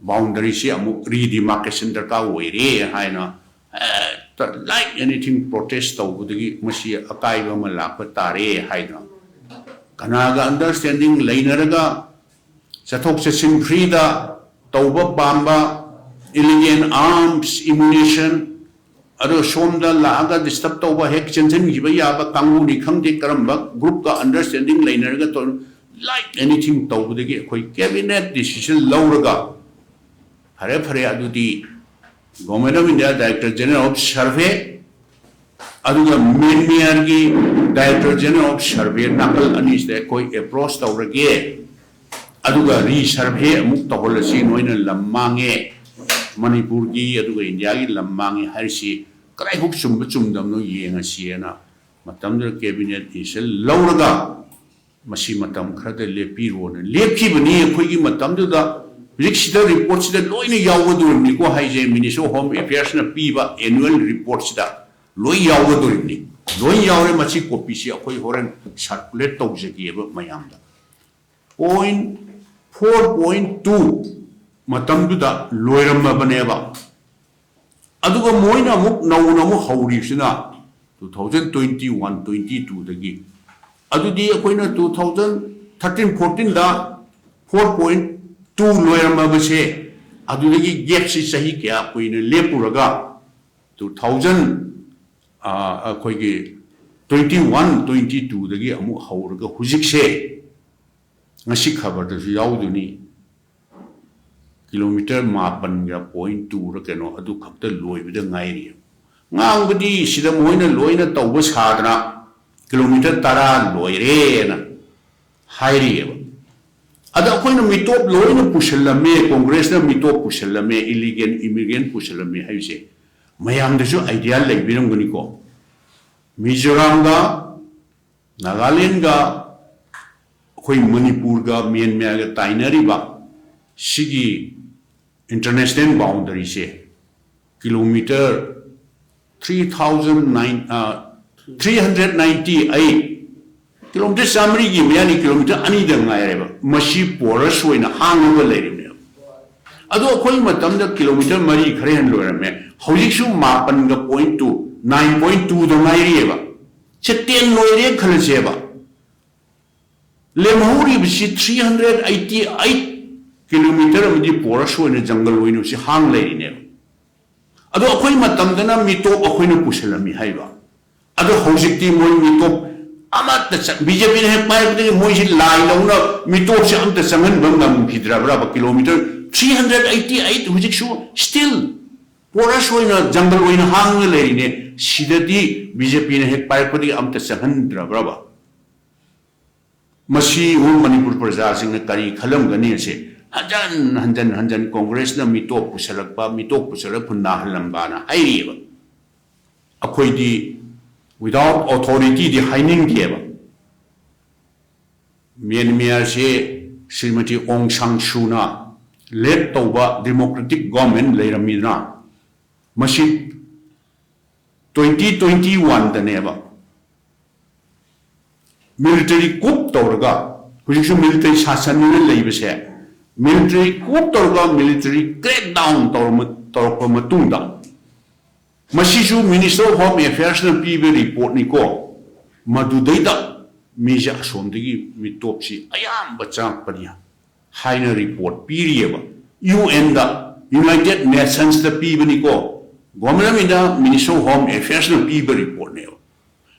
ꯕꯥꯎꯟꯗꯔꯤꯁꯤ ꯑꯃꯨꯛ ꯔꯤꯗꯤꯃꯥꯔꯀꯦꯁꯟ ꯗꯔꯀꯥꯔ ꯑꯣꯏꯔꯦ ꯍꯥꯏꯅ ꯍꯦꯛꯇ like anything protest ꯇꯧꯕꯗꯒꯤ ꯃꯁꯤ ꯑꯀꯥꯏꯕ ꯑꯃ ꯂꯥꯛꯄ ꯇꯥꯔꯦ ꯍꯥꯏꯗꯅ, ꯀꯅꯥꯒ ꯑꯟꯗꯔꯁꯇꯦꯟꯗꯤꯡ ꯂꯩꯅꯔꯒ ꯆꯠꯊꯣꯛ ꯆꯠꯁꯤꯟ ꯐ꯭ꯔꯤꯗ ꯇꯧꯕ ꯄꯥꯝꯕ, ꯏꯂꯤꯒꯦꯜ ꯑꯥꯔꯝꯁ ꯏꯃꯨꯅꯤꯁꯟ, ꯑꯗꯣ ꯁꯣꯝꯗ ꯂꯥꯛꯑꯒ ꯗꯤꯁꯇꯔꯕ ꯇꯧꯕ, ꯍꯦꯛ ꯆꯦꯟꯁꯤꯟꯈꯤꯕ ꯌꯥꯕ ꯀꯥꯡꯕꯨꯅꯤ ꯈꯪꯗꯦ, ꯀꯔꯝꯕ ꯒ꯭ꯔꯨꯞꯀ ꯑꯟꯗꯔꯁꯇꯦꯟꯗꯤꯡ ꯂꯩꯅꯔꯒ ꯇꯧꯔ, like anything ꯇꯧꯕꯗꯒꯤ ꯑꯩꯈꯣꯏ ꯀꯦꯕꯤꯅꯦꯠ ꯗꯤꯁꯤꯖꯟ ꯂꯧꯔꯒ, ꯐꯔꯦ ꯐꯔꯦ, ꯑꯗꯨꯗꯤ Government of India Director General of Survey ꯑꯗꯨꯒ ꯃ꯭ꯌꯥꯟꯃꯥꯔꯒꯤ Director General of Survey ꯅꯥꯀꯜ ꯑꯅꯤꯁꯤꯗ ꯑꯩꯈꯣꯏ ꯑꯦꯄ꯭ꯔꯣꯁ ꯇꯧꯔꯒꯦ, ꯑꯗꯨꯒ ꯔꯤꯁꯔꯚꯦ ꯑꯃꯨꯛ ꯇꯧꯍꯜꯂꯁꯤ, ꯅꯣꯏꯅ ꯂꯝ ꯃꯥꯡꯉꯦ, ꯃꯅꯤꯄꯨꯔꯒꯤ ꯑꯗꯨꯒ ꯏꯟꯗꯤꯌꯥꯒꯤ ꯂꯝ ꯃꯥꯡꯉꯦ ꯍꯥꯏꯔꯤꯁꯤ ꯀꯗꯥꯏꯐꯥꯎ ꯆꯨꯝꯕ ꯆꯨꯝꯗꯕꯅꯣ ꯌꯦꯡꯉꯁꯤꯅ ꯃꯇꯝꯗꯨꯗ ꯀꯦꯕꯤꯅꯦꯠ ꯗꯤꯁꯤꯖꯟ ꯂꯧꯔꯒ ꯃꯁꯤ ꯃꯇꯝ ꯈꯔꯗ ꯂꯦꯞꯄꯤꯔꯣꯅ ꯂꯦꯞꯈꯤꯕꯅꯤ꯫ ꯑꯩꯈꯣꯏꯒꯤ ꯃꯇꯝꯗꯨꯗ ꯍꯧꯖꯤꯛꯁꯤꯗ ꯔꯤꯄꯣꯔꯠꯁꯤꯗ ꯂꯣꯏꯅ ꯌꯥꯎꯒꯗꯣꯔꯤꯕꯅꯤꯀꯣ ꯍꯥꯏꯁꯦ, Ministry of Home Affairsꯅ ꯄꯤꯕ ꯑꯦꯅꯨꯋꯦꯜ ꯔꯤꯄꯣꯔꯠꯁꯤꯗ ꯂꯣꯏ ꯌꯥꯎꯒꯗꯣꯔꯤꯕꯅꯤ, ꯂꯣꯏ ꯌꯥꯎꯔꯦ꯫ ꯃꯁꯤ ꯀꯣꯄꯤꯁꯤ ꯑꯩꯈꯣꯏ ꯍꯣꯔꯦꯟ ꯁꯔꯀꯨꯂꯦꯠ ꯇꯧꯖꯒꯦꯕ ꯃꯌꯥꯝꯗ꯫ ꯄꯣꯏꯟ ꯐꯣꯔ ꯄꯣꯏꯟ ꯇꯨ ꯃꯇꯝꯗꯨꯗ ꯂꯣꯏꯔꯝꯃꯕꯅꯦꯕ꯫ ꯑꯗꯨꯒ ꯃꯣꯏꯅ ꯑꯃꯨꯛ ꯅꯧꯅ ꯑꯃꯨꯛ ꯍꯧꯔꯤꯕꯁꯤꯅ two thousand twenty one twenty ꯇꯨꯗꯒꯤ꯫ ꯑꯗꯨꯗꯤ ꯑꯩꯈꯣꯏꯅ ꯇꯨ ꯊꯥꯎꯖꯟ ꯊꯥꯔꯇꯤꯟ ꯐꯣꯔꯇꯤꯟꯗ ꯐꯣꯔ ꯄꯣꯏꯟ ꯇꯨ ꯂꯣꯏꯔꯝꯃꯕꯁꯦ, ꯑꯗꯨꯗꯒꯤ ꯒꯦꯞꯁꯤ ꯆꯍꯤ ꯀꯌꯥ ꯀꯨꯏꯅ ꯂꯦꯞꯄꯨꯔꯒ ꯇꯨ ꯊꯥꯎꯖꯟ ꯑꯩꯈꯣꯏꯒꯤ ꯇ꯭ꯋꯦꯟꯇꯤ ꯋꯥꯟ ꯇ꯭ꯋꯦꯟꯇꯤ ꯇꯨꯗꯒꯤ ꯑꯃꯨꯛ ꯍꯧꯔꯒ ꯍꯧꯖꯤꯛꯁꯦ, ꯉꯁꯤ ꯈꯕꯔꯗꯁꯨ ꯌꯥꯎꯗꯣꯏꯅꯤ, ꯀꯤꯂꯣꯃꯤꯇꯔ ꯃꯥꯄꯟꯒ ꯄꯣꯏꯟ ꯇꯨꯔ ꯀꯩꯅꯣ ꯑꯗꯨ ꯈꯛꯇ ꯂꯣꯏꯕꯗ ꯉꯥꯏꯔꯤ꯫ ꯉꯥꯡꯕꯗꯤ ꯁꯤꯗ ꯃꯣꯏꯅ ꯂꯣꯏꯅ ꯇꯧꯕ ꯁꯥꯗꯅ ꯀꯤꯂꯣꯃꯤꯇꯔ ꯇꯔꯥ ꯂꯣꯏꯔꯦꯅ ꯍꯥꯏꯔꯤꯑꯕ꯫ ꯑꯗ ꯑꯩꯈꯣꯏꯅ ꯃꯤꯇꯣꯞ ꯂꯣꯏꯅ ꯄꯨꯁꯤꯜꯂꯝꯃꯦ, ꯀꯣꯡꯒ꯭ꯔꯦꯁꯅ ꯃꯤꯇꯣꯞ ꯄꯨꯁꯤꯜꯂꯝꯃꯦ, ꯏꯂꯤꯒꯦꯜ ꯏꯃꯤꯒ꯭ꯔꯦꯟ ꯄꯨꯁꯤꯜꯂꯝꯃꯦ ꯍꯥꯏꯕꯁꯦ ꯃꯌꯥꯝꯗꯁꯨ ꯑꯥꯏꯗꯤꯌꯥ ꯂꯩꯕꯤꯔꯝꯒꯅꯤꯀꯣ꯫ ꯃꯤꯖꯣꯔꯥꯝꯒ ꯅꯥꯒꯥꯂꯦꯟꯒ ꯑꯩꯈꯣꯏ ꯃꯅꯤꯄꯨꯔꯒ ꯃ꯭ꯌꯥꯟꯃꯥꯔꯒ ꯇꯥꯏꯅꯔꯤꯕ ꯁꯤꯒꯤ ꯏꯟꯇꯔꯅꯦꯁꯅꯦꯜ ꯕꯥꯎꯟꯗꯔꯤꯁꯦ kilometre three thousand nine, three hundred ninety eight kilometre ꯆꯥꯃꯔꯤꯒꯤ ꯃꯌꯥꯅꯤ, ꯀꯤꯂꯣꯃꯤꯇꯔ ꯑꯅꯤꯗ ꯉꯥꯏꯔꯦꯕ ꯃꯁꯤ porous ꯑꯣꯏꯅ ꯍꯥꯡꯉꯒ ꯂꯩꯔꯤꯕꯅꯦꯕ꯫ ꯑꯗꯣ ꯑꯩꯈꯣꯏ ꯃꯇꯝꯗ ꯀꯤꯂꯣꯃꯤꯇꯔ ꯃꯔꯤ ꯈꯔ ꯍꯦꯟꯅ ꯂꯣꯏꯔꯝꯃꯦ, ꯍꯧꯖꯤꯛꯁꯨ ꯃꯥꯄꯟꯒ point two, nine point two ꯗ ꯉꯥꯏꯔꯤꯑꯕ꯫ ꯁꯦ ten ꯂꯣꯏꯔꯦ ꯈꯜꯂꯁꯦꯕ, ꯂꯦꯝꯍꯧꯔꯤꯕꯁꯤ three hundred eighty eight kilometer ꯑꯃꯗꯤ porous ꯑꯣꯏꯅ, ꯖꯪꯒꯜ ꯑꯣꯏꯅ ꯁꯤ ꯍꯥꯡ ꯂꯩꯔꯤꯅꯦꯕ꯫ ꯑꯗꯣ ꯑꯩꯈꯣꯏ ꯃꯇꯝꯗꯅ ꯃꯤꯇꯣꯞ ꯑꯩꯈꯣꯏꯅ ꯄꯨꯁꯜꯂꯝꯃꯤ ꯍꯥꯏꯕ꯫ ꯑꯗꯣ ꯍꯧꯖꯤꯛꯇꯤ ꯃꯣꯏ ꯃꯤꯇꯣꯞ ꯑꯃꯠꯇ ꯆꯪ-, ꯕꯤ ꯖꯦ ꯄꯤꯅ ꯍꯦꯛ ꯄꯥꯏꯔꯛꯄꯗꯒꯤ ꯃꯣꯏꯁꯤ ꯂꯥꯏꯗꯧꯅ ꯃꯤꯇꯣꯞꯁꯦ ꯑꯝꯇ ꯆꯪꯍꯟꯕ ꯉꯝꯈꯤꯗ꯭ꯔꯕ꯭ꯔꯕ? Kilometre three hundred eighty eight ꯍꯧꯖꯤꯛꯁꯨ still porous ꯑꯣꯏꯅ, ꯖꯪꯒꯜ ꯑꯣꯏꯅ ꯍꯥꯡꯉ ꯂꯩꯔꯤꯅꯦ꯫ ꯁꯤꯗꯗꯤ ꯕꯤ ꯖꯦ ꯄꯤꯅ ꯍꯦꯛ ꯄꯥꯏꯔꯛꯄꯗꯒꯤ ꯑꯝꯇ ꯆꯪꯍꯟꯗ꯭ꯔꯕ꯭ꯔꯕ? ꯃꯁꯤ ꯍꯣꯝ ꯃꯅꯤꯄꯨꯔ ꯄ꯭ꯔꯖꯥꯁꯤꯡꯅ ꯀꯔꯤ ꯈꯜꯂꯝꯒꯅꯤ ꯑꯁꯦ ꯍꯟꯖꯟ ꯍꯟꯖꯟ ꯍꯟꯖꯟ ꯀꯣꯡꯒ꯭ꯔꯦꯁꯅ ꯃꯤꯇꯣꯞ ꯄꯨꯁꯜꯂꯛꯄ, ꯃꯤꯇꯣꯞ ꯄꯨꯁꯜꯂꯛꯄ ꯅꯥꯍꯜꯂꯝꯕꯅ ꯍꯥꯏꯔꯤꯑꯕ꯫ ꯑꯩꯈꯣꯏꯗꯤ without authority ꯗꯤ ꯍꯥꯏꯅꯤꯡꯗꯦꯕ꯫ ꯃ꯭ꯌꯥꯟꯃꯥꯔꯁꯦ ꯁ꯭ꯔꯤꯃꯇꯤ ꯑꯣꯡ ꯁꯥꯡ ꯁꯨꯅ lead ꯇꯧꯕ democratic government ꯂꯩꯔꯝꯃꯤꯗꯅ, ꯃꯁꯤ twenty twenty one ꯗꯅꯦꯕ military coup ꯇꯧꯔꯒ, ꯍꯧꯖꯤꯛꯁꯨ military ꯁꯥꯁꯟꯅ ꯂꯩꯕꯁꯦ, military coup ꯇꯧꯔꯒ military crackdown ꯇꯧꯔꯛꯄ ꯃꯇꯨꯡꯗ, ꯃꯁꯤꯁꯨ Minister of Home Affairs ꯅ ꯄꯤꯕ report ꯅꯤꯀꯣ, ꯃꯗꯨꯗꯩꯗ ꯃꯤꯁꯦ ꯑꯁꯣꯝꯗꯒꯤ ꯃꯤꯇꯣꯞꯁꯤ ꯑꯌꯥꯝꯕ ꯆꯪꯉꯛꯄꯅꯤ ꯍꯥꯏꯅ report ꯄꯤꯔꯤꯑꯕ꯫ ꯌꯨ ꯑꯦꯟꯗ, United Nations ꯇ ꯄꯤꯕꯅꯤꯀꯣ, Government of India Minister of Home Affairs ꯅ ꯄꯤꯕ report ꯅꯦꯕ꯫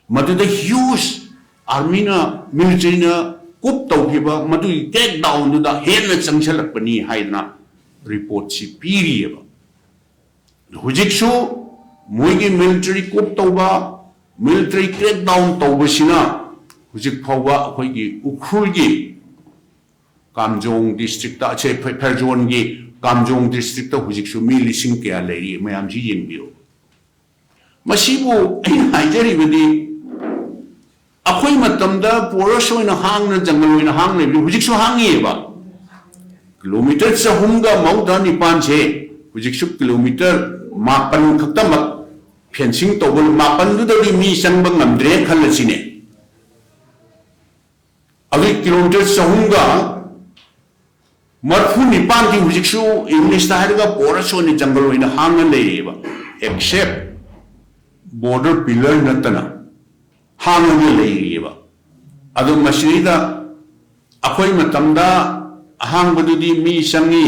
ꯃꯗꯨꯗ huge army ꯅ, military ꯅ coup ꯇꯧꯈꯤꯕ ꯃꯗꯨꯒꯤ crackdown ꯗꯨꯗ ꯍꯦꯟꯅ ꯆꯪꯁꯤꯜꯂꯛꯄꯅꯤ ꯍꯥꯏꯗꯅ report ꯁꯤ ꯄꯤꯔꯤꯑꯕ꯫ ꯍꯧꯖꯤꯛꯁꯨ ꯃꯣꯏꯒꯤ military coup ꯇꯧꯕ, military crackdown ꯇꯧꯕꯁꯤꯅ ꯍꯧꯖꯤꯛ ꯐꯥꯎꯕ ꯑꯩꯈꯣꯏꯒꯤ ꯎꯈ꯭ꯔꯨꯜꯒꯤ ꯀꯥꯝꯖꯣꯡ district ꯇ, ꯑꯁꯦ ꯐꯦ-, ꯐꯦꯔꯖꯣꯟꯒꯤ ꯀꯥꯝꯖꯣꯡ district ꯇ ꯍꯧꯖꯤꯛꯁꯨ ꯃꯤ ꯂꯤꯁꯤꯡ ꯀꯌꯥ ꯂꯩꯔꯤ, ꯃꯌꯥꯝꯁꯤ ꯌꯦꯡꯕꯤꯌꯨ꯫ ꯃꯁꯤꯕꯨ ꯑꯩꯅ ꯍꯥꯏꯖꯔꯤꯕꯗꯤ, ꯑꯩꯈꯣꯏ ꯃꯇꯝꯗ porous ꯑꯣꯏꯅ ꯍꯥꯡꯅ, ꯖꯪꯒꯜ ꯑꯣꯏꯅ ꯍꯥꯡ ꯂꯩꯕꯅꯤ, ꯍꯧꯖꯤꯛꯁꯨ ꯍꯥꯡꯉꯤꯑꯕ꯫ Kilometer ꯆꯍꯨꯝꯒ ꯃꯧꯗ꯭ꯔꯥ ꯅꯤꯄꯥꯟꯁꯦ ꯍꯧꯖꯤꯛꯁꯨ kilometer ꯃꯥꯄꯟ ꯈꯛꯇꯃꯛ fencing ꯇꯧꯕ, ꯃꯥꯄꯟꯗꯨꯗꯗꯤ ꯃꯤ ꯆꯪꯕ ꯉꯝꯗ꯭ꯔꯦ ꯈꯜꯂꯁꯤꯅꯦ꯫ ꯀꯤꯂꯣꯃꯤꯇꯔ ꯆꯍꯨꯝꯒ ꯃꯔꯐꯨ ꯅꯤꯄꯥꯟꯗꯤ ꯍꯧꯖꯤꯛꯁꯨ ꯏꯪꯂꯤꯁꯇ ꯍꯥꯏꯔꯒ ꯄꯣꯔꯁ ꯑꯣꯏꯅ ꯖꯪꯒꯜ ꯑꯣꯏꯅ ꯍꯥꯡꯉ ꯂꯩꯔꯤꯕ, except border pillar ꯅꯠꯇꯅ ꯍꯥꯡꯉꯒ ꯂꯩꯔꯤꯑꯕ꯫ ꯑꯗꯣ ꯃꯁꯤꯗꯩꯗ ꯑꯩꯈꯣꯏ ꯃꯇꯝꯗ ꯑꯍꯥꯡꯕꯗꯨꯗꯤ ꯃꯤ ꯆꯪꯉꯤ,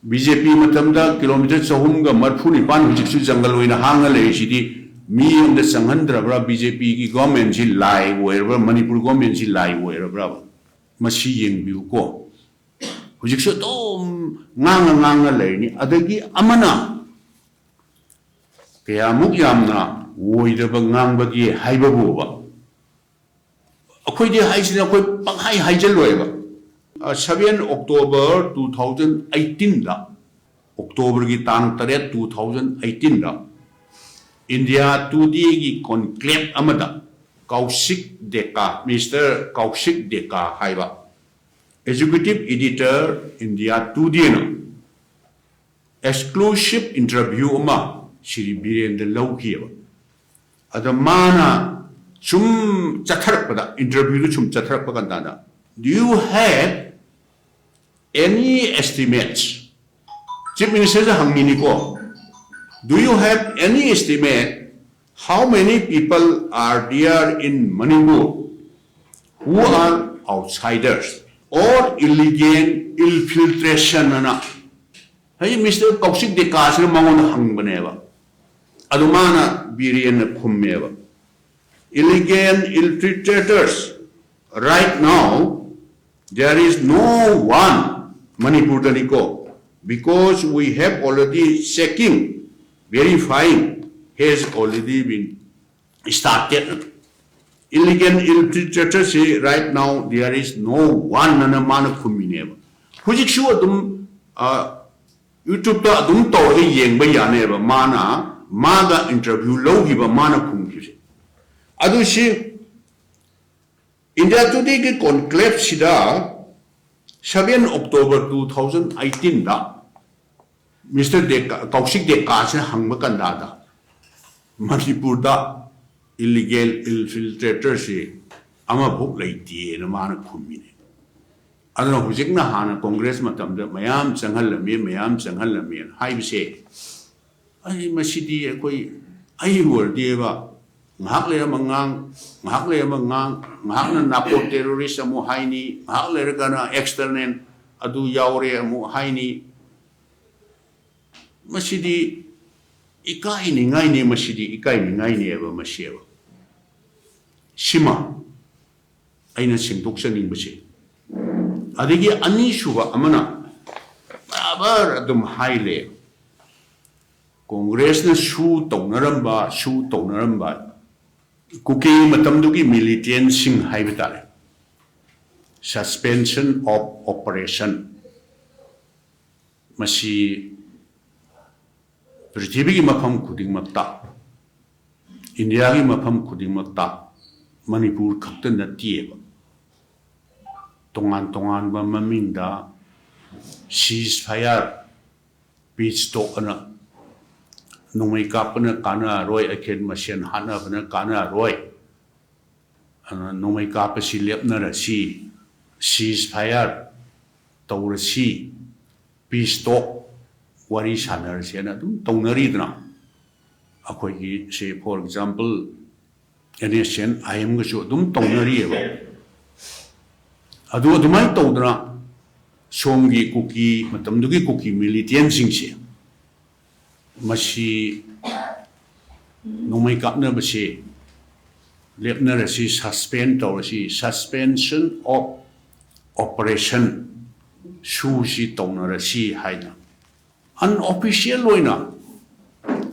ꯕꯤ ꯖꯦ ꯄꯤ ꯃꯇꯝꯗ ꯀꯤꯂꯣꯃꯤꯇꯔ ꯆꯍꯨꯝꯒ ꯃꯔꯐꯨ ꯅꯤꯄꯥꯟ ꯍꯧꯖꯤꯛꯁꯨ ꯖꯪꯒꯜ ꯑꯣꯏꯅ ꯍꯥꯡꯉ ꯂꯩꯔꯤꯁꯤꯗꯤ ꯃꯤ ꯑꯃꯗ ꯆꯪꯍꯟꯗ꯭ꯔꯕ꯭ꯔꯥ? ꯕꯤ ꯖꯦ ꯄꯤꯒꯤ ꯒꯣꯔꯃꯦꯟꯁꯤ ꯂꯥꯏ ꯑꯣꯏꯔꯕ꯭ꯔꯥ? ꯃꯅꯤꯄꯨꯔ ꯒꯣꯔꯃꯦꯟꯁꯤ ꯂꯥꯏ ꯑꯣꯏꯔꯕ꯭ꯔꯥꯕ? ꯃꯁꯤ ꯌꯦꯡꯕꯤꯌꯨꯀꯣ꯫ ꯍꯧꯖꯤꯛꯁꯨ ꯑꯗꯨꯝ ꯉꯥꯡꯉ ꯉꯥꯡꯉ ꯂꯩꯔꯤꯅꯤ꯫ ꯑꯗꯒꯤ ꯑꯃꯅ ꯀꯌꯥꯃꯨꯛ ꯌꯥꯝꯅ ꯑꯣꯏꯗꯕ ꯉꯥꯡꯕꯒꯦ ꯍꯥꯏꯕꯕꯨꯕ, ꯑꯩꯈꯣꯏꯗꯤ ꯍꯥꯏꯁꯤꯅ ꯑꯩꯈꯣꯏ ꯄꯪꯍꯥꯏ ꯍꯥꯏꯖꯜꯂꯣꯏꯕ꯫ Seven October two thousand eighteenꯗ, ꯑꯣꯛꯇꯣꯕꯔꯒꯤ ꯇꯥꯡ ꯇꯔꯦꯠ, two thousand eighteenꯗ India Todayꯒꯤ conclave ꯑꯃꯗ ꯀꯧꯁꯤꯛ ꯗꯦꯀꯥ, ꯃꯤꯁꯇꯔ ꯀꯧꯁꯤꯛ ꯗꯦꯀꯥ ꯍꯥꯏꯕ executive editor India Todayꯅ exclusive interview ꯑꯃ ꯁ꯭ꯔꯤ ꯕꯤꯔꯦꯟꯗ ꯂꯧꯈꯤꯑꯕ꯫ ꯑꯗ ꯃꯥꯅ ꯁꯨꯝ ꯆꯠꯊꯔꯛꯄꯗ, interviewꯗꯨ ꯁꯨꯝ ꯆꯠꯊꯔꯛꯄ ꯀꯥꯟꯗ, "Do you have any estimates?" Chief Ministerꯁꯦ ꯍꯪꯉꯤꯅꯤꯀꯣ, "Do you have any estimate how many people are there in Manipur who are outsiders or illegal infiltration?" ꯑꯅ ꯍꯥꯏꯗꯤ ꯃꯤꯁꯇꯔ ꯀꯧꯁꯤꯛ ꯗꯦꯀꯥꯁꯤꯅ ꯃꯉꯣꯟꯗ ꯍꯪꯕꯅꯦꯕ꯫ ꯑꯗꯨ ꯃꯥꯅ ꯕꯤꯔꯦꯟꯅ ꯈꯨꯝꯃꯦꯕ, "Illegal infiltrators, right now there is no one," ꯃꯅꯤꯄꯨꯔꯗꯅꯤꯀꯣ, "because we have already checking, verifying has already been started." Illegal infiltrators, right now there is no one ꯑꯅ ꯃꯥꯅ ꯈꯨꯝꯃꯤꯅꯦꯕ꯫ ꯍꯧꯖꯤꯛꯁꯨ ꯑꯗꯨꯝ, ꯑ, YouTubeꯇ ꯑꯗꯨꯝ ꯇꯧꯔꯒ ꯌꯦꯡꯕ ꯌꯥꯅꯦꯕ, ꯃꯥꯅ, ꯃꯥꯒ interview ꯂꯧꯈꯤꯕ, ꯃꯥꯅ ꯈꯨꯝꯈꯤꯕꯁꯦ꯫ ꯑꯗꯨ ꯁꯤ India Todayꯒꯤ conclaveꯁꯤꯗ seven October two thousand eighteenꯗ ꯃꯤꯁꯇꯔ ꯗꯦꯀꯥ, ꯀꯧꯁꯤꯛ ꯗꯦꯀꯥꯁꯤꯅ ꯍꯪꯕ ꯀꯟꯗꯥꯗ ꯃꯅꯤꯄꯨꯔꯗ illegal infiltratorꯁꯤ ꯑꯃꯐꯥꯎ ꯂꯩꯇꯦꯅ ꯃꯥꯅ ꯈꯨꯝꯃꯤꯅꯦ꯫ ꯑꯗꯨꯅ ꯍꯧꯖꯤꯛꯅ ꯍꯥꯟꯅ ꯀꯣꯡꯒ꯭ꯔꯦꯁ ꯃꯇꯝꯗ ꯃꯌꯥꯝ ꯆꯪꯍꯜꯂꯝꯃꯤ, ꯃꯌꯥꯝ ꯆꯪꯍꯜꯂꯝꯃꯤꯅ ꯍꯥꯏꯕꯁꯦ, ꯑꯩ ꯃꯁꯤꯗꯤ ꯑꯩꯈꯣꯏ, ꯑꯩꯕꯨ ꯑꯣꯏꯔꯗꯤꯕ, ꯉꯥꯏꯍꯥꯛ ꯂꯩꯔ ꯑꯃ ꯉꯥꯡ, ꯉꯥꯏꯍꯥꯛ ꯂꯩꯔ ꯑꯃ ꯉꯥꯡ, ꯉꯥꯏꯍꯥꯛꯅ narco terrorist ꯑꯃꯨꯛ ꯍꯥꯏꯅꯤ, ꯉꯥꯏꯍꯥꯛ ꯂꯩꯔꯒꯅ external ꯑꯗꯨ ꯌꯥꯎꯔꯦ ꯑꯃꯨꯛ ꯍꯥꯏꯅꯤ꯫ ꯃꯁꯤꯗꯤ ꯏꯀꯥꯏꯅꯤꯡꯉꯥꯏꯅꯤ, ꯃꯁꯤꯗꯤ ꯏꯀꯥꯏꯅꯤꯡꯉꯥꯏꯅꯦꯕ, ꯃꯁꯤꯕ꯫ ꯁꯤꯃ ꯑꯩꯅ ꯁꯦꯡꯗꯣꯛꯆꯅꯤꯡꯕꯁꯦ꯫ ꯑꯗꯒꯤ ꯑꯅꯤꯁꯨꯕ ꯑꯃꯅ ꯕꯔꯥꯕꯔ ꯑꯗꯨꯝ ꯍꯥꯏꯂꯦ, ꯀꯣꯡꯒ꯭ꯔꯦꯁꯅ ꯁꯨ ꯇꯧꯅꯔꯝꯕ, ꯁꯨ ꯇꯧꯅꯔꯝꯕ, ꯀꯨꯀꯤ ꯃꯇꯝꯗꯨꯒꯤ militantꯁꯤꯡ ꯍꯥꯏꯕ ꯇꯥꯔꯦ, suspension of operation, ꯃꯁꯤ ꯄ꯭ꯔꯤꯊꯤꯕꯤꯒꯤ ꯃꯐꯝ ꯈꯨꯗꯤꯡꯃꯛꯇ, ꯏꯟꯗꯤꯌꯥꯒꯤ ꯃꯐꯝ ꯈꯨꯗꯤꯡꯃꯛꯇ, ꯃꯅꯤꯄꯨꯔ ꯈꯛꯇ ꯅꯠꯇꯦꯕ, ꯇꯣꯉꯥꯟ ꯇꯣꯉꯥꯟꯕ ꯃꯃꯤꯡꯗ ceasefire, peace talk ꯑꯅ, ꯅꯣꯡꯃꯩ ꯀꯥꯞꯄꯅ ꯀꯥꯟꯅꯔꯣꯏ, ꯑꯈꯦꯟ ꯃꯁꯦꯟ ꯍꯥꯠꯅꯕꯅ ꯀꯥꯟꯅꯔꯣꯏ, ꯑꯗꯨꯅ ꯅꯣꯡꯃꯩ ꯀꯥꯞꯄꯁꯤ ꯂꯦꯞꯅꯔꯁꯤ, ceasefire ꯇꯧꯔꯁꯤ, peace talk, ꯋꯥꯔꯤ ꯁꯥꯟꯅꯔꯁꯦꯅ ꯑꯗꯨꯝ ꯇꯧꯅꯔꯤꯗꯅ꯫ ꯑꯩꯈꯣꯏꯒꯤ ꯁꯦ, for example, NSCN IMꯒꯁꯨ ꯑꯗꯨꯝ ꯇꯧꯅꯔꯤꯑꯕ꯫ ꯑꯗꯨ ꯑꯗꯨꯃꯥꯏꯅ ꯇꯧꯗꯅ ꯁꯣꯝꯒꯤ ꯀꯨꯀꯤ, ꯃꯇꯝꯗꯨꯒꯤ ꯀꯨꯀꯤ militantꯁꯤꯡꯁꯦ, ꯃꯁꯤ ꯅꯣꯡꯃꯩ ꯀꯥꯞꯅꯕꯁꯦ ꯂꯦꯞꯅꯔꯁꯤ, suspend ꯇꯧꯔꯁꯤ, suspension of operation, ꯁꯨꯁꯤ ꯇꯧꯅꯔꯁꯤ ꯍꯥꯏꯅ unofficial ꯑꯣꯏꯅ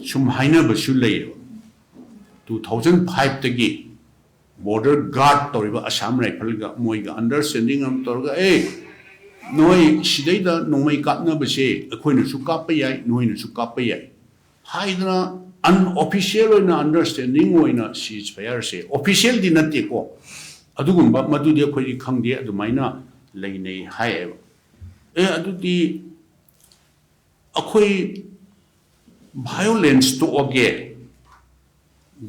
ꯁꯨꯝ ꯍꯥꯏꯅꯕꯁꯨ ꯂꯩꯌꯦꯕ꯫ Two thousand fiveꯇꯒꯤ border guard ꯇꯧꯔꯤꯕ Assam Riflesꯒ ꯃꯣꯏꯒ understanding ꯑꯃ ꯇꯧꯔꯒ, "ꯑꯦ, ꯅꯣꯏ ꯁꯤꯗꯩꯗ ꯅꯣꯡꯃꯩ ꯀꯥꯞꯅꯕꯁꯦ ꯑꯩꯈꯣꯏꯅꯁꯨ ꯀꯥꯞꯄ ꯌꯥꯏ, ꯅꯣꯏꯅꯁꯨ ꯀꯥꯞꯄ ꯌꯥꯏ" ꯍꯥꯏꯗꯅ unofficial ꯑꯣꯏꯅ understanding ꯑꯣꯏꯅ ceasefireꯁꯦ, officialꯗꯤ ꯅꯠꯇꯦꯀꯣ, ꯑꯗꯨꯒꯨꯝꯕ ꯃꯗꯨꯗꯤ ꯑꯩꯈꯣꯏꯗꯤ ꯈꯪꯗꯦ, ꯑꯗꯨꯃꯥꯏꯅ ꯂꯩꯅꯩ ꯍꯥꯏꯌꯦꯕ꯫ ꯑꯦ, ꯑꯗꯨꯗꯤ ꯑꯩꯈꯣꯏ violence ꯇꯣꯛꯑꯒꯦ,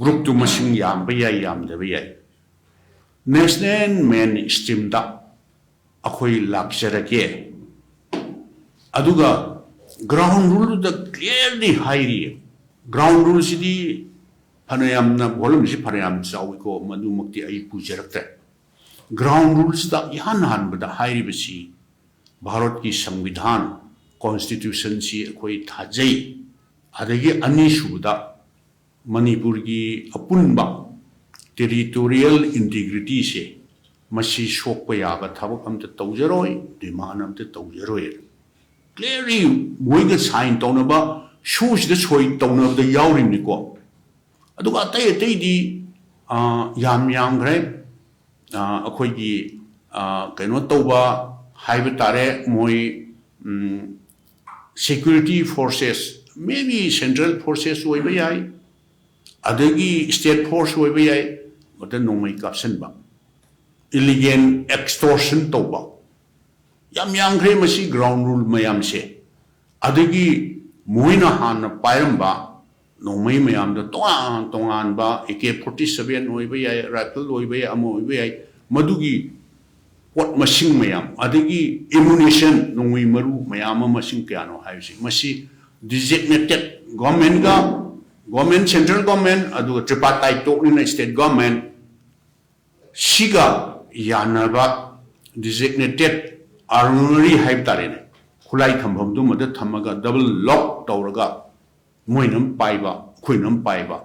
groupꯇꯨ ꯃꯁꯤꯡ ꯌꯥꯝꯕ ꯌꯥꯏ, ꯌꯥꯝꯗꯕ ꯌꯥꯏ, National Mainstreamꯗ ꯑꯩꯈꯣꯏ ꯂꯥꯛꯆꯔꯒꯦ꯫ ꯑꯗꯨꯒ ground ruleꯗ clearly ꯍꯥꯏꯔꯤ꯫ Ground ruleꯁꯤꯗꯤ ꯐꯅꯌꯥꯝꯅ, volumeꯁꯤ ꯐꯅꯌꯥꯝ ꯆꯥꯎꯏꯀꯣ, ꯃꯗꯨꯃꯛꯇꯤ ꯑꯩ ꯄꯨꯖꯔꯛꯇ꯭ꯔꯦ꯫ Ground ruleꯁꯤꯗ ꯏꯍꯥꯟ ꯍꯥꯟꯕꯗ ꯍꯥꯏꯔꯤꯕꯁꯤ ꯚꯥꯔꯠꯀꯤ ꯁꯪꯕꯤꯙꯥꯟ, constitutionꯁꯤ ꯑꯩꯈꯣꯏ ꯊꯥꯖꯩ꯫ ꯑꯗꯒꯤ ꯑꯅꯤꯁꯨꯕꯗ ꯃꯅꯤꯄꯨꯔꯒꯤ ꯑꯄꯨꯟꯕ territorial integrityꯁꯦ, ꯃꯁꯤ ꯁꯣꯛꯄ ꯌꯥꯕ ꯊꯕꯛ ꯑꯝꯇ ꯇꯧꯖꯔꯣꯏ, demand ꯑꯝꯇ ꯇꯧꯖꯔꯣꯏ꯫ Clearly ꯃꯣꯏꯒ sign ꯇꯧꯅꯕ, ꯁꯨꯁꯤꯗ ꯁꯣꯏ ꯇꯧꯅꯕꯗ ꯌꯥꯎꯔꯤꯕꯅꯤꯀꯣ꯫ ꯑꯗꯨꯒ ꯑꯇꯩ ꯑꯇꯩꯗꯤ, ꯑ, ꯌꯥꯝ ꯌꯥꯝꯈ꯭ꯔꯦ꯫ ꯑ, ꯑꯩꯈꯣꯏꯒꯤ, ꯑ, ꯀꯩꯅꯣ ꯇꯧꯕ ꯍꯥꯏꯕ ꯇꯥꯔꯦ, ꯃꯣꯏ, ꯎꯝ, security forces, maybe central forces ꯑꯣꯏꯕ ꯌꯥꯏ, ꯑꯗꯒꯤ state force ꯑꯣꯏꯕ ꯌꯥꯏ, ꯃꯗ ꯅꯣꯡꯃꯩ ꯀꯥꯞꯁꯤꯟꯕ, illegal extortion ꯇꯧꯕ, ꯌꯥꯝ ꯌꯥꯝꯈ꯭ꯔꯦ ꯃꯁꯤ ground rule ꯃꯌꯥꯝꯁꯦ꯫ ꯑꯗꯒꯤ ꯃꯣꯏꯅ ꯍꯥꯟꯅ ꯄꯥꯏꯔꯝꯕ ꯅꯣꯡꯃꯩ ꯃꯌꯥꯝꯗꯣ, ꯇꯣꯉꯥꯟ ꯇꯣꯉꯥꯟꯕ, AK forty seven ꯑꯣꯏꯕ ꯌꯥꯏ, rifle ꯑꯣꯏꯕ ꯌꯥꯏ, ꯑꯃ ꯑꯣꯏꯕ ꯌꯥꯏ, ꯃꯗꯨꯒꯤ ꯄꯣꯠ ꯃꯁꯤꯡ ꯃꯌꯥꯝ, ꯑꯗꯒꯤ ammunition, ꯅꯣꯡꯃꯩ ꯃꯔꯨ ꯃꯌꯥꯝ ꯑꯃ, ꯃꯁꯤꯡ ꯀꯌꯥꯅꯣ ꯍꯥꯏꯕꯁꯤ, ꯃꯁꯤ designated governmentꯒ, government, central government, ꯑꯗꯨꯒ tripartite talkꯅꯤꯅ state government, ꯁꯤꯒ ꯌꯥꯅꯕ designated armoury ꯍꯥꯏꯕ ꯇꯥꯔꯦꯅꯦ, ꯈꯨꯠꯂꯥꯏ ꯊꯝꯐꯝꯗꯨꯃꯗ ꯊꯝꯃꯒ double lock ꯇꯧꯔꯒ ꯃꯣꯏꯅ ꯑꯃ ꯄꯥꯏꯕ, ꯑꯩꯈꯣꯏꯅ ꯑꯃ ꯄꯥꯏꯕ,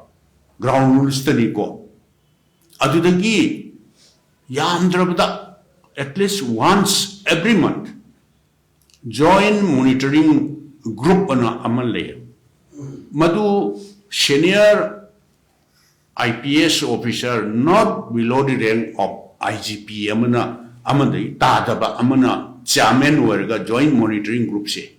ground rulesꯇꯅꯤꯀꯣ꯫ ꯑꯗꯨꯗꯒꯤ ꯌꯥꯝꯗ꯭ꯔꯕꯗ at least once every month joint monitoring group ꯑꯅ ꯑꯃ ꯂꯩ꯫ ꯃꯗꯨ senior IPS officer not below the rank of IGP ꯑꯃꯅ, ꯑꯃꯗꯒꯤ ꯇꯥꯗꯕ ꯑꯃꯅ chairman ꯑꯣꯏꯔꯒ joint monitoring groupꯁꯦ,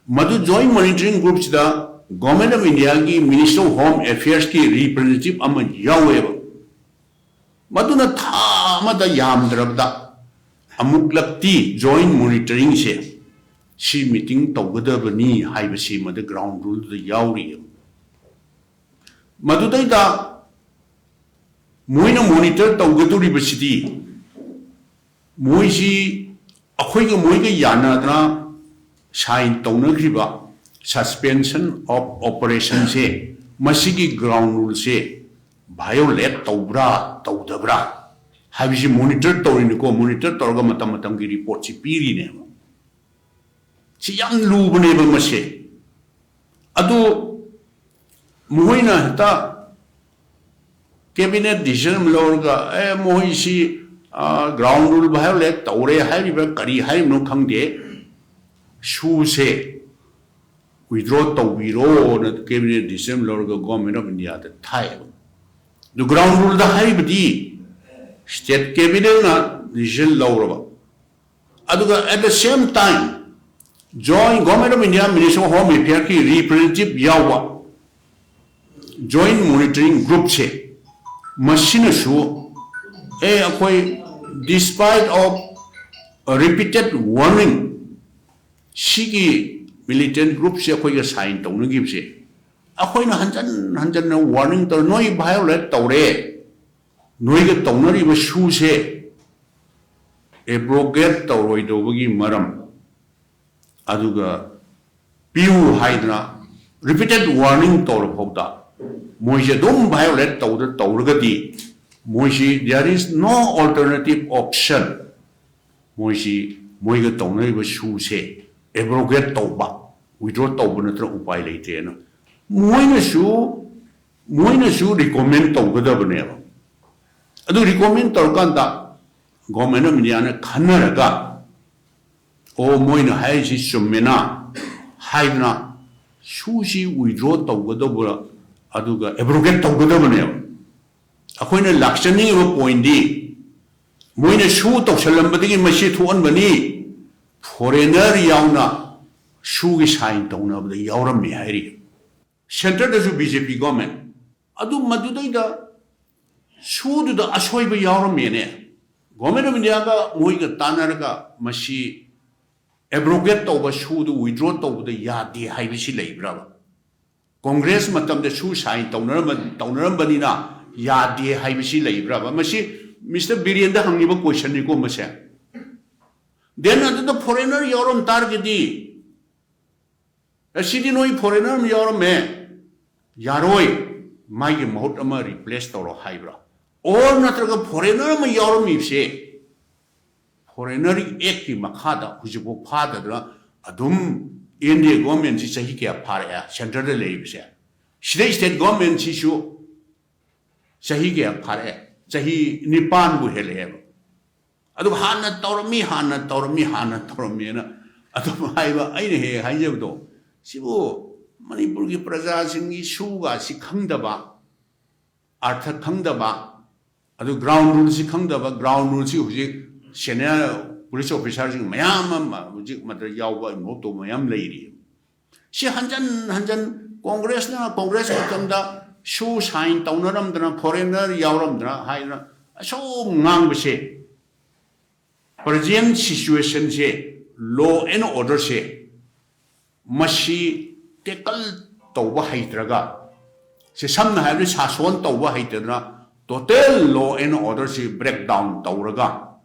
ꯃꯗꯨ joint monitoring groupꯁꯤꯗ Government of Indiaꯒꯤ Minister of Home Affairsꯀꯤ representative ꯑꯃ ꯌꯥꯎꯋꯦꯕ꯫ ꯃꯗꯨꯅ ꯊꯥ ꯑꯃꯗ ꯌꯥꯝꯗ꯭ꯔꯕꯗ ꯑꯃꯨꯛꯂꯛꯇꯤ joint monitoringꯁꯦ, ꯁꯤ meeting ꯇꯧꯒꯗꯕꯅꯤ ꯍꯥꯏꯕꯁꯤ ꯃꯗꯨ ground ruleꯗꯨꯗ ꯌꯥꯎꯔꯤꯑꯕ꯫ ꯃꯗꯨꯗꯩꯗ ꯃꯣꯏꯅ ꯃꯣꯅꯤꯇꯔ ꯇꯧꯒꯗꯧꯔꯤꯕꯁꯤꯗꯤ, ꯃꯣꯏꯁꯤ ꯑꯩꯈꯣꯏꯒ ꯃꯣꯏꯒ ꯌꯥꯅꯗꯅ ꯁꯥꯏꯟ ꯇꯧꯅꯈ꯭ꯔꯤꯕ ꯁꯁꯄꯦꯟꯁꯟ ꯑꯣꯐ ꯑꯣꯄꯔꯦꯁꯟꯁꯦ, ꯃꯁꯤꯒꯤ ꯒ꯭ꯔꯥꯎꯟ ꯔꯨꯜꯁꯦ ꯚꯥꯏꯑꯣꯂꯦꯠ ꯇꯧꯕ꯭ꯔꯥ ꯇꯧꯗꯕ꯭ꯔꯥ ꯍꯥꯏꯕꯁꯤ ꯃꯣꯅꯤꯇꯔ ꯇꯧꯔꯤꯅꯤꯀꯣ꯫ ꯃꯣꯅꯤꯇꯔ ꯇꯧꯔꯒ ꯃꯇꯝ ꯃꯇꯝꯒꯤ ꯔꯤꯄꯣꯔꯠꯁꯤ ꯄꯤꯔꯤꯅꯦꯕ꯫ ꯁꯤ ꯌꯥꯝ ꯂꯨꯕꯅꯦꯕ ꯃꯁꯦ꯫ ꯑꯗꯨ ꯃꯈꯣꯏꯅ ꯍꯦꯛꯇ ꯀꯦꯕꯤꯅꯦꯠ ꯗꯤꯁꯤꯖꯟ ꯑꯃ ꯂꯧꯔꯒ, ꯑꯦ, ꯃꯈꯣꯏꯁꯤ ꯒ꯭ꯔꯥꯎꯟ ꯔꯨꯜ ꯚꯥꯏꯑꯣꯂꯦꯠ ꯇꯧꯔꯦ ꯍꯥꯏꯔꯤꯕ꯭ꯔꯥ ꯀꯔꯤ ꯍꯥꯏꯔꯤꯕꯅꯣ ꯈꯪꯗꯦ, ꯁꯨꯁꯦ ꯋꯤꯗ꯭ꯔꯣ ꯇꯧꯕꯤꯔꯣꯅ ꯀꯦꯕꯤꯅꯦꯠ ꯗꯤꯁꯤꯖꯟ ꯂꯧꯔꯒ ꯒꯣꯔꯃꯦꯟ ꯑꯣꯐ ꯏꯟꯗꯤꯌꯥꯗ ꯊꯥꯏꯌꯦꯕ꯫ ꯑꯗꯨ ꯒ꯭ꯔꯥꯎꯟ ꯔꯨꯜꯗ ꯍꯥꯏꯔꯤꯕꯗꯤ ꯁ꯭ꯇꯦꯠ ꯀꯦꯕꯤꯅꯦꯠꯅ ꯗꯤꯁꯤꯖꯟ ꯂꯧꯔꯕ, ꯑꯗꯨꯒ at the same time joint government of India Ministry of Home Affairsꯀꯤ ꯔꯤꯄ꯭ꯔꯖꯦꯟꯇꯦꯇꯤꯚ ꯌꯥꯎꯕ ꯖꯣꯏꯟ ꯃꯣꯅꯤꯇꯔꯤꯡ ꯒ꯭ꯔꯨꯞꯁꯦ, ꯃꯁꯤꯅꯁꯨ, ꯑꯦ, ꯑꯩꯈꯣꯏ despite of repeated warning, ꯁꯤꯒꯤ ꯃꯤꯂꯤꯇꯦꯟ ꯒ꯭ꯔꯨꯞꯁꯦ ꯑꯩꯈꯣꯏꯒ ꯁꯥꯏꯟ ꯇꯧꯅꯈꯤꯕꯁꯦ, ꯑꯩꯈꯣꯏꯅ ꯍꯟꯖꯟ ꯍꯟꯖꯟꯅ ꯋꯥꯔꯅꯤꯡ ꯇꯧꯔꯦ, ꯅꯣꯏ ꯚꯥꯏꯑꯣꯂꯦꯠ ꯇꯧꯔꯦ, ꯅꯣꯏꯒ ꯇꯧꯅꯔꯤꯕ ꯁꯨꯁꯦ ꯑꯦꯕ꯭ꯔꯣꯒꯦꯠ ꯇꯧꯔꯣꯏꯗꯧꯕꯒꯤ ꯃꯔꯝ, ꯑꯗꯨꯒ ꯄꯤꯌꯨ ꯍꯥꯏꯗꯅ ꯔꯤꯄꯤꯇꯦꯠ ꯋꯥꯔꯅꯤꯡ ꯇꯧꯔ ꯐꯥꯎꯗ ꯃꯣꯏꯁꯦ ꯑꯗꯨꯝ ꯚꯥꯏꯑꯣꯂꯦꯠ ꯇꯧꯗ ꯇꯧꯔꯒꯗꯤ, ꯃꯣꯏꯁꯤ there is no alternative option, ꯃꯣꯏꯁꯤ ꯃꯣꯏꯒ ꯇꯧꯅꯔꯤꯕ ꯁꯨꯁꯦ ꯑꯦꯕ꯭ꯔꯣꯒꯦꯠ ꯇꯧꯕ, ꯋꯤꯗ꯭ꯔꯣ ꯇꯧꯕ ꯅꯠꯇꯅ ꯎꯄꯥꯏ ꯂꯩꯇꯦꯅ ꯃꯣꯏꯅꯁꯨ, ꯃꯣꯏꯅꯁꯨ ꯔꯤꯀꯣꯃꯦꯟ ꯇꯧꯒꯗꯕꯅꯦꯕ꯫ ꯑꯗꯨ ꯔꯤꯀꯣꯃꯦꯟ ꯇꯧꯔꯀꯥꯟꯗ ꯒꯣꯔꯃꯦꯟ ꯑꯣꯐ ꯏꯟꯗꯤꯌꯥꯅ ꯈꯟꯅꯔꯒ, ꯑꯣ, ꯃꯣꯏꯅ ꯍꯥꯏꯔꯤꯁꯤ ꯆꯨꯝꯃꯦꯅ ꯍꯥꯏꯗꯅ ꯁꯨꯁꯤ ꯋꯤꯗ꯭ꯔꯣ ꯇꯧꯒꯗꯧꯕ, ꯑꯗꯨꯒ ꯑꯦꯕ꯭ꯔꯣꯒꯦꯠ ꯇꯧꯒꯗꯕꯅꯦꯕ꯫ ꯑꯩꯈꯣꯏꯅ ꯂꯥꯛꯆꯅꯤꯡꯉꯤꯕ ꯄꯣꯏꯟꯗꯤ, ꯃꯣꯏꯅ ꯁꯨ ꯇꯧꯁꯜꯂꯝꯕꯗꯒꯤ ꯃꯁꯤ ꯊꯣꯛꯍꯟꯕꯅꯤ꯫ ꯐꯣꯔꯦꯅꯔ ꯌꯥꯎꯅ ꯁꯨꯒꯤ ꯁꯥꯏꯟ ꯇꯧꯅꯕꯗ ꯌꯥꯎꯔꯝꯃꯤ ꯍꯥꯏꯔꯤ꯫ ꯁꯦꯟꯇꯔꯗꯁꯨ ꯕꯤ ꯖꯦ ꯄꯤ ꯒꯣꯔꯃꯦꯟ꯫ ꯑꯗꯨ ꯃꯗꯨꯗꯩꯗ ꯁꯨꯗꯨꯗ ꯑꯁꯣꯏꯕ ꯌꯥꯎꯔꯝꯃꯦꯅꯦ꯫ ꯒꯣꯔꯃꯦꯟ ꯑꯣꯐ ꯏꯟꯗꯤꯌꯥꯒ ꯃꯣꯏꯒ ꯇꯥꯟꯅꯔꯒ ꯃꯁꯤ ꯑꯦꯕ꯭ꯔꯣꯒꯦꯠ ꯇꯧꯕ, ꯁꯨꯗꯨ ꯋꯤꯗ꯭ꯔꯣ ꯇꯧꯕꯗ ꯌꯥꯗꯦ ꯍꯥꯏꯕꯁꯤ ꯂꯩꯕ꯭ꯔꯕ? ꯀꯣꯡꯒ꯭ꯔꯦꯁ ꯃꯇꯝꯗ ꯁꯨ ꯁꯥꯏꯟ ꯇꯧꯅꯔꯝꯕ-, ꯇꯧꯅꯔꯝꯕꯅꯤꯅ ꯌꯥꯗꯦ ꯍꯥꯏꯕꯁꯤ ꯂꯩꯕ꯭ꯔꯕ? ꯃꯁꯤ ꯃꯤꯁꯇꯔ ꯕꯤꯔꯦꯟꯗ ꯍꯪꯉꯤꯕ ꯀꯣꯏꯁꯟꯅꯤꯀꯣ ꯃꯁꯦ꯫ ꯗꯦꯟ ꯑꯗꯨꯗ ꯐꯣꯔꯦꯅꯔ ꯌꯥꯎꯔꯝ ꯇꯥꯔꯒꯗꯤ, ꯑꯁꯤꯗꯤ ꯅꯣꯏ ꯐꯣꯔꯦꯅꯔ ꯑꯃ ꯌꯥꯎꯔꯝꯃꯦ, ꯌꯥꯔꯣꯏ, ꯃꯥꯒꯤ ꯃꯍꯨꯠ ꯑꯃ ꯔꯤꯄ꯭ꯂꯦꯁ ꯇꯧꯔꯣ ꯍꯥꯏꯕ꯭ꯔꯥ? ꯑꯣꯔ ꯅꯠꯇ꯭ꯔꯒ ꯐꯣꯔꯦꯅꯔ ꯑꯃ ꯌꯥꯎꯔꯝꯃꯤꯕꯁꯦ ꯐꯣꯔꯦꯅꯔ ꯑꯦꯛꯀꯤ ꯃꯈꯥꯗ ꯍꯧꯖꯤꯛꯐꯥꯎ ꯐꯥꯗꯗꯅ ꯑꯗꯨꯝ ꯏꯟꯗꯤꯌꯥ ꯒꯣꯔꯃꯦꯟꯁꯤ ꯆꯍꯤ ꯀꯌꯥ ꯐꯥꯔꯛꯑꯦ ꯁꯦꯟꯇꯔꯗ ꯂꯩꯔꯤꯕꯁꯦ? ꯁꯤꯗ ꯁ꯭ꯇꯦꯠ ꯒꯣꯔꯃꯦꯟꯁꯤꯁꯨ ꯆꯍꯤ ꯀꯌꯥ ꯐꯥꯔꯛꯑꯦ? ꯆꯍꯤ ꯅꯤꯄꯥꯟꯕꯨ ꯍꯦꯜꯂꯛꯑꯦꯕ꯫ ꯑꯗꯨꯒ ꯍꯥꯟꯅ ꯇꯧꯔꯝꯃꯤ, ꯍꯥꯟꯅ ꯇꯧꯔꯝꯃꯤ, ꯍꯥꯟꯅ ꯇꯧꯔꯝꯃꯤꯅ ꯑꯗꯨꯝ ꯍꯥꯏꯕ꯫ ꯑꯩꯅ ꯍꯦꯛ ꯍꯦꯛ ꯍꯥꯏꯖꯕꯗꯣ, ꯁꯤꯕꯨ ꯃꯅꯤꯄꯨꯔꯒꯤ ꯄ꯭ꯔꯖꯥꯁꯤꯡꯒꯤ ꯁꯨꯒꯁꯤ ꯈꯪꯗꯕ, ꯑꯥꯔꯊ ꯈꯪꯗꯕ, ꯑꯗꯨ ꯒ꯭ꯔꯥꯎꯟ ꯔꯨꯜꯁꯤ ꯈꯪꯗꯕ, ꯒ꯭ꯔꯥꯎꯟ ꯔꯨꯜꯁꯤ ꯍꯧꯖꯤꯛ ꯁꯦꯅꯤꯌꯔ ꯄꯨꯂꯤꯁ ꯑꯣꯐꯤꯁꯥꯔꯁꯤꯡ ꯃꯌꯥꯝ ꯑꯃ ꯍꯧꯖꯤꯛ ꯃꯗꯨꯗ ꯌꯥꯎꯕ, ꯏꯟꯚꯣꯜꯕ ꯇꯧꯕ ꯃꯌꯥꯝ ꯂꯩꯔꯤ꯫ ꯁꯤ ꯍꯟꯖꯟ ꯍꯟꯖꯟ ꯀꯣꯡꯒ꯭ꯔꯦꯁꯅ, ꯀꯣꯡꯒ꯭ꯔꯦꯁ ꯃꯇꯝꯗ ꯁꯨ ꯁꯥꯏꯟ ꯇꯧꯅꯔꯝꯗꯅ, ꯐꯣꯔꯦꯅꯔ ꯌꯥꯎꯔꯝꯗꯅ ꯍꯥꯏꯗꯅ ꯑꯁꯨꯝ ꯉꯥꯡꯕꯁꯦ, ꯄ꯭ꯔꯖꯦꯟ ꯁꯤꯆꯨꯋꯦꯁꯟꯁꯦ, ꯂꯣ ꯑꯦꯟ ꯑꯣꯔꯗꯔꯁꯦ ꯃꯁꯤ ꯇꯦꯀꯜ ꯇꯧꯕ ꯍꯩꯇ꯭ꯔꯒ, ꯁꯤ ꯁꯝꯅ ꯍꯥꯏꯔꯕꯗ ꯁꯥꯁꯣꯟ ꯇꯧꯕ ꯍꯩꯇꯗꯅ ꯇꯣꯇꯦꯜ ꯂꯣ ꯑꯦꯟ ꯑꯣꯔꯗꯔꯁꯤ ꯕ꯭ꯔꯦꯛ ꯗꯥꯎꯟ ꯇꯧꯔꯒ,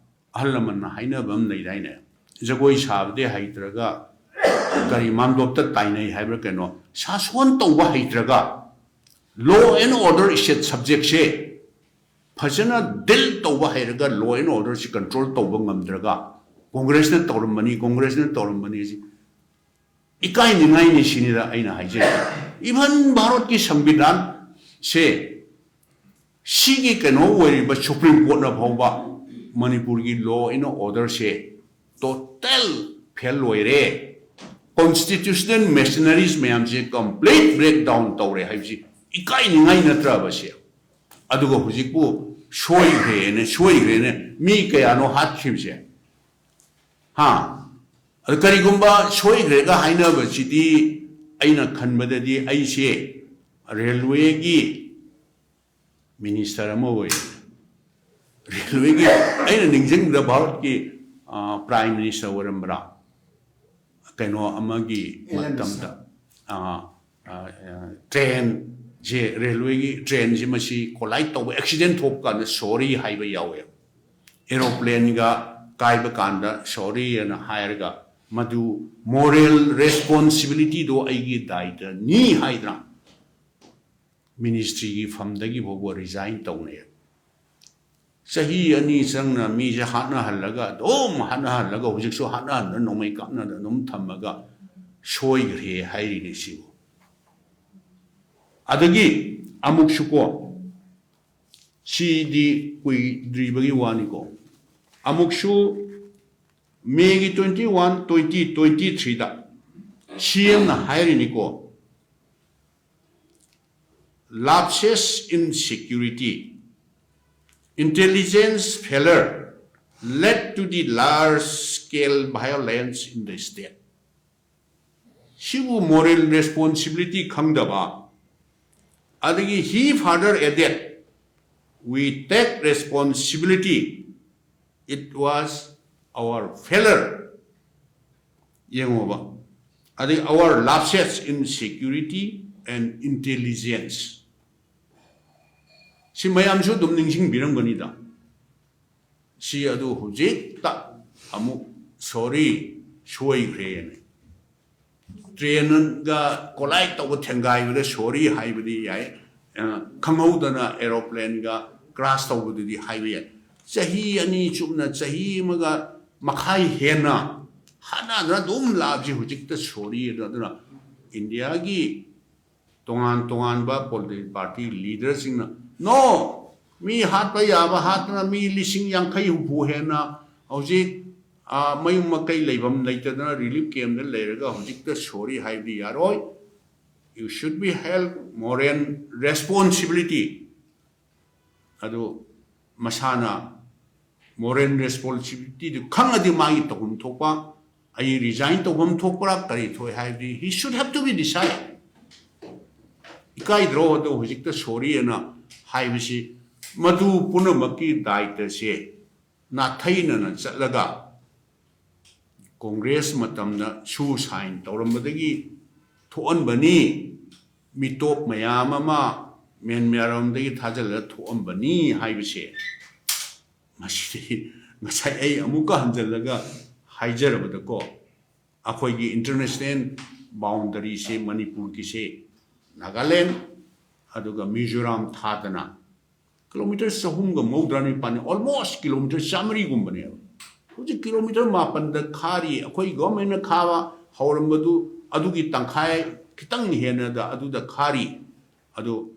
ꯑꯍꯜ ꯂꯃꯟꯅ ꯍꯥꯏꯅꯕ ꯑꯃ ꯂꯩꯗꯥꯏꯅꯦ, ꯖꯒꯣꯏ ꯁꯥꯕꯗꯤ ꯍꯩꯇ꯭ꯔꯒ ꯀꯔꯤ ꯃꯥꯝꯗꯣꯞꯇ ꯇꯥꯏꯅꯩ ꯍꯥꯏꯕ꯭ꯔꯥ ꯀꯩꯅꯣ, ꯁꯥꯁꯣꯟ ꯇꯧꯕ ꯍꯩꯇ꯭ꯔꯒ, ꯂꯣ ꯑꯦꯟ ꯑꯣꯔꯗꯔ ꯏꯁꯇꯦꯠ ꯁꯕꯖꯦꯛꯁꯦ ꯐꯖꯅ ꯗꯤꯜ ꯇꯧꯕ ꯍꯩꯔꯒ ꯂꯣ ꯑꯦꯟ ꯑꯣꯔꯗꯔꯁꯤ ꯀꯟꯇ꯭ꯔꯣꯜ ꯇꯧꯕ ꯉꯝꯗ꯭ꯔꯒ, ꯀꯣꯡꯒ꯭ꯔꯦꯁꯅ ꯇꯧꯔꯝꯕꯅꯤ, ꯀꯣꯡꯒ꯭ꯔꯦꯁꯅ ꯇꯧꯔꯝꯕꯅꯤ ꯁꯤ ꯏꯀꯥꯏꯅꯤꯡꯉꯥꯏꯅꯤ ꯁꯤꯅꯤꯗ ꯑꯩꯅ ꯍꯥꯏꯖꯔꯤꯁꯦ꯫ ꯏꯚꯟ ꯚꯥꯔꯠꯀꯤ ꯁꯪꯕꯤꯙꯥꯟꯁꯦ, ꯁꯤꯒꯤ ꯀꯩꯅꯣ ꯑꯣꯏꯔꯤꯕ ꯁꯨꯄ꯭ꯔꯤꯝ ꯀꯣꯔꯠꯅ ꯐꯥꯎꯕ ꯃꯅꯤꯄꯨꯔꯒꯤ ꯂꯣ ꯑꯦꯟ ꯑꯣꯔꯗꯔꯁꯦ ꯇꯣꯇꯦꯜ ꯐꯦꯜ ꯑꯣꯏꯔꯦ, ꯀꯣꯟꯁꯇꯤꯇ꯭ꯌꯨꯁꯅꯦꯜ ꯃꯦꯁꯤꯅꯔꯤꯁ ꯃꯌꯥꯝꯁꯦ ꯀꯝꯄ꯭ꯂꯤꯠ ꯕ꯭ꯔꯦꯛ ꯗꯥꯎꯟ ꯇꯧꯔꯦ ꯍꯥꯏꯕꯁꯤ ꯏꯀꯥꯏꯅꯤꯡꯉꯥꯏ ꯅꯠꯇ꯭ꯔꯕ ꯁꯦ? ꯑꯗꯨꯒ ꯍꯧꯖꯤꯛꯄꯨ ꯁꯣꯏꯈ꯭ꯔꯦꯅ, ꯁꯣꯏꯈ꯭ꯔꯦꯅ ꯃꯤ ꯀꯌꯥꯅꯣ ꯍꯥꯠꯈꯤꯕꯁꯦ? ꯍꯥ? ꯑꯗꯨ ꯀꯔꯤꯒꯨꯝꯕ ꯁꯣꯏꯈ꯭ꯔꯦꯒ ꯍꯥꯏꯅꯕꯁꯤꯗꯤ ꯑꯩꯅ ꯈꯟꯕꯗꯗꯤ ꯑꯩꯁꯦ ꯔꯦꯜꯋꯦꯒꯤ ꯃꯤꯅꯤꯁꯇꯔ ꯑꯃ ꯑꯣꯏ, ꯔꯦꯜꯋꯦꯒꯤ, ꯑꯩꯅ ꯅꯤꯡꯁꯤꯡꯕꯗ ꯚꯥꯔꯠꯀꯤ ꯄ꯭ꯔꯥꯏꯝ ꯃꯤꯅꯤꯁꯇꯔ ꯑꯣꯏꯔꯝꯕ꯭ꯔꯥ, ꯀꯩꯅꯣ ꯑꯃꯒꯤ ꯃꯇꯝꯗ ꯇ꯭ꯔꯦꯟ ꯁꯦ ꯔꯦꯜꯋꯦꯒꯤ ꯇ꯭ꯔꯦꯟꯁꯤ ꯃꯁꯤ ꯀꯣꯂꯥꯏꯠ ꯇꯧꯕ ꯑꯦꯛꯁꯤꯗꯦꯟ ꯊꯣꯛꯄ ꯀꯥꯟꯗ ꯁꯣꯔꯤ ꯍꯥꯏꯕ ꯌꯥꯎꯋꯦ꯫ ꯑꯦꯔꯣꯄ꯭ꯂꯦꯟꯒ ꯀꯥꯏꯕ ꯀꯥꯟꯗ ꯁꯣꯔꯤ ꯑꯅ ꯍꯥꯏꯔꯒ ꯃꯗꯨ ꯃꯣꯔꯦꯜ ꯔꯦꯁꯄꯣꯟꯁꯤꯕꯤꯂꯤꯇꯤꯗꯣ ꯑꯩꯒꯤ ꯗꯥꯏꯇꯅꯤ ꯍꯥꯏꯗꯅ ꯃꯤꯅꯤꯁꯇ꯭ꯔꯤꯒꯤ ꯐꯝꯗꯒꯤ ꯐꯥꯎꯕ ꯔꯤꯖꯥꯏꯟ ꯇꯧꯅꯩ꯫ ꯆꯍꯤ ꯑꯅꯤ ꯆꯪꯅ ꯃꯤꯁꯦ ꯍꯥꯠꯅꯍꯜꯂꯒ ꯑꯗꯨꯝ ꯍꯥꯠꯅꯍꯜꯂꯒ ꯍꯧꯖꯤꯛꯁꯨ ꯍꯥꯠꯅꯍꯟꯗꯅ ꯅꯣꯡꯃꯩ ꯀꯥꯞꯅꯗꯅ ꯑꯗꯨꯝ ꯊꯝꯃꯒ ꯁꯣꯏꯈ꯭ꯔꯦ ꯍꯥꯏꯔꯤꯅꯦ ꯁꯤꯕꯨ꯫ ꯑꯗꯒꯤ ꯑꯃꯨꯛꯁꯨꯀꯣ, ꯁꯤꯗꯤ ꯀꯨꯏꯗ꯭ꯔꯤꯕꯒꯤ ꯋꯥꯅꯤꯀꯣ, ꯑꯃꯨꯛꯁꯨ ꯃꯦꯒꯤ twenty one, twenty twenty threeꯗ ꯁꯤ ꯑꯦꯝꯅ ꯍꯥꯏꯔꯤꯅꯤꯀꯣ, lapses in security, intelligence failure led to the large scale violence in the state. ꯁꯤꯕꯨ ꯃꯣꯔꯦꯜ ꯔꯦꯁꯄꯣꯟꯁꯤꯕꯤꯂꯤꯇꯤ ꯈꯪꯗꯕ꯫ ꯑꯗꯒꯤ he further added, "We take responsibility, it was our failure." ꯌꯦꯡꯉꯣꯕ, ꯑꯗꯩ our lapses in security and intelligence, ꯁꯤ ꯃꯌꯥꯝꯁꯨ ꯑꯗꯨꯝ ꯅꯤꯡꯁꯤꯡꯕꯤꯔꯝꯒꯅꯤꯗ꯫ ꯁꯤ ꯑꯗꯨ ꯍꯧꯖꯤꯛꯇ ꯑꯃꯨꯛ ꯁꯣꯔꯤ, ꯁꯣꯏꯈ꯭ꯔꯦꯅ꯫ ꯇ꯭ꯔꯦꯟꯒ ꯀꯣꯂꯥꯏꯠ ꯇꯧꯕ, ꯊꯦꯡꯒꯥꯏꯕꯗ ꯁꯣꯔꯤ ꯍꯥꯏꯕꯗꯤ ꯌꯥꯏ, ꯑ, ꯈꯪꯍꯧꯗꯅ ꯑꯦꯔꯣꯄ꯭ꯂꯦꯟꯒ ꯀ꯭ꯔꯥꯁ ꯇꯧꯕꯗꯨꯗꯤ ꯍꯥꯏꯕ ꯌꯥꯏ꯫ ꯆꯍꯤ ꯑꯅꯤ ꯆꯨꯞꯅ, ꯆꯍꯤ ꯑꯃꯒ ꯃꯈꯥꯏ ꯍꯦꯟꯅ ꯍꯥꯠꯅꯗꯅ ꯑꯗꯨꯝ ꯂꯥꯛꯑꯕꯁꯤ ꯍꯧꯖꯤꯛꯇ ꯁꯣꯔꯤ ꯑꯗꯨ꯫ ꯑꯗꯨꯅ ꯏꯟꯗꯤꯌꯥꯒꯤ ꯇꯣꯉꯥꯟ ꯇꯣꯉꯥꯟꯕ ꯄꯣꯂꯤꯇꯤꯀꯦꯜ ꯄꯥꯔꯇꯤ ꯂꯤꯗꯔꯁꯤꯡꯅ, "No, ꯃꯤ ꯍꯥꯠꯄ ꯌꯥꯕ ꯍꯥꯠꯇꯅ ꯃꯤ ꯂꯤꯁꯤꯡ ꯌꯥꯡꯈꯩ ꯍꯨꯝꯐꯨ ꯍꯦꯟꯅ ꯍꯧꯖꯤꯛ, ꯑ, ꯃꯌꯨꯝ ꯃꯀꯩ ꯂꯩꯐꯝ ꯂꯩꯇꯗꯅ ꯔꯤꯂꯤꯐ ꯀꯦꯝꯗ ꯂꯩꯔꯒ ꯍꯧꯖꯤꯛꯇ ꯁꯣꯔꯤ ꯍꯥꯏꯕꯗꯤ ꯌꯥꯔꯣꯏ꯫ You should be held moral responsibility." ꯑꯗꯨ ꯃꯁꯥꯅ ꯃꯣꯔꯦꯜ ꯔꯦꯁꯄꯣꯟꯁꯤꯕꯤꯂꯤꯇꯤꯗꯨ ꯈꯪꯉꯗꯤ ꯃꯥꯒꯤ ꯇꯧꯐꯝ ꯊꯣꯛꯄ, "ꯑꯩ ꯔꯤꯖꯥꯏꯟ ꯇꯧꯐꯝ ꯊꯣꯛꯄ꯭ꯔꯥ ꯀꯔꯤ ꯊꯣꯛꯑꯦ ꯍꯥꯏꯕꯗꯤ he should have to be decide." ꯏꯀꯥꯏꯗ꯭ꯔꯣ? ꯑꯗꯣ ꯍꯧꯖꯤꯛꯇ ꯁꯣꯔꯤ ꯑꯅ ꯍꯥꯏꯕꯁꯤ ꯃꯗꯨ ꯄꯨꯝꯅꯃꯛꯀꯤ ꯗꯥꯏꯇꯁꯦ ꯅꯥꯊꯩꯅꯅ ꯆꯠꯂꯒ ꯀꯣꯡꯒ꯭ꯔꯦꯁ ꯃꯇꯝꯗ ꯁꯨ ꯁꯥꯏꯟ ꯇꯧꯔꯝꯕꯗꯒꯤ ꯊꯣꯛꯍꯟꯕꯅꯤ꯫ ꯃꯤꯇꯣꯞ ꯃꯌꯥꯝ ꯑꯃ ꯃ꯭ꯌꯥꯟꯃꯥꯔ ꯂꯣꯝꯗꯒꯤ ꯊꯥꯖꯤꯜꯂꯒ ꯊꯣꯛꯑꯝꯕꯅꯤ ꯍꯥꯏꯕꯁꯦ, ꯃꯁꯤꯗꯤ ꯉꯁꯥꯏ ꯑꯩ ꯑꯃꯨꯛꯀ ꯍꯟꯖꯤꯜꯂꯒ ꯍꯥꯏꯖꯔꯕꯗꯀꯣ, ꯑꯩꯈꯣꯏꯒꯤ ꯏꯟꯇꯔꯅꯦꯁꯅꯦꯜ ꯕꯥꯎꯟꯗꯔꯤꯁꯦ, ꯃꯅꯤꯄꯨꯔꯒꯤꯁꯦ, ꯅꯥꯒꯥꯂꯦꯟ ꯑꯗꯨꯒ ꯃꯤꯖꯣꯔꯥꯝ ꯊꯥꯗꯅ ꯀꯤꯂꯣꯃꯤꯇꯔ ꯆꯍꯨꯝꯒ ꯃꯧꯗ꯭ꯔꯥ ꯅꯤꯄꯥꯟꯅꯤ, almost ꯀꯤꯂꯣꯃꯤꯇꯔ ꯆꯥꯃꯔꯤꯒꯨꯝꯕꯅꯦꯕ꯫ ꯍꯧꯖꯤꯛ ꯀꯤꯂꯣꯃꯤꯇꯔ ꯃꯥꯄꯟꯗ ꯈꯥꯔꯤ, ꯑꯩꯈꯣꯏ ꯒꯣꯔꯃꯦꯟꯅ ꯈꯥꯕ ꯍꯧꯔꯝꯕꯗꯨ ꯑꯗꯨꯒꯤ ꯇꯪꯈꯥꯏ ꯈꯤꯇꯪ ꯍꯦꯟꯅꯗ ꯑꯗꯨꯗ ꯈꯥꯔꯤ꯫ ꯑꯗꯨ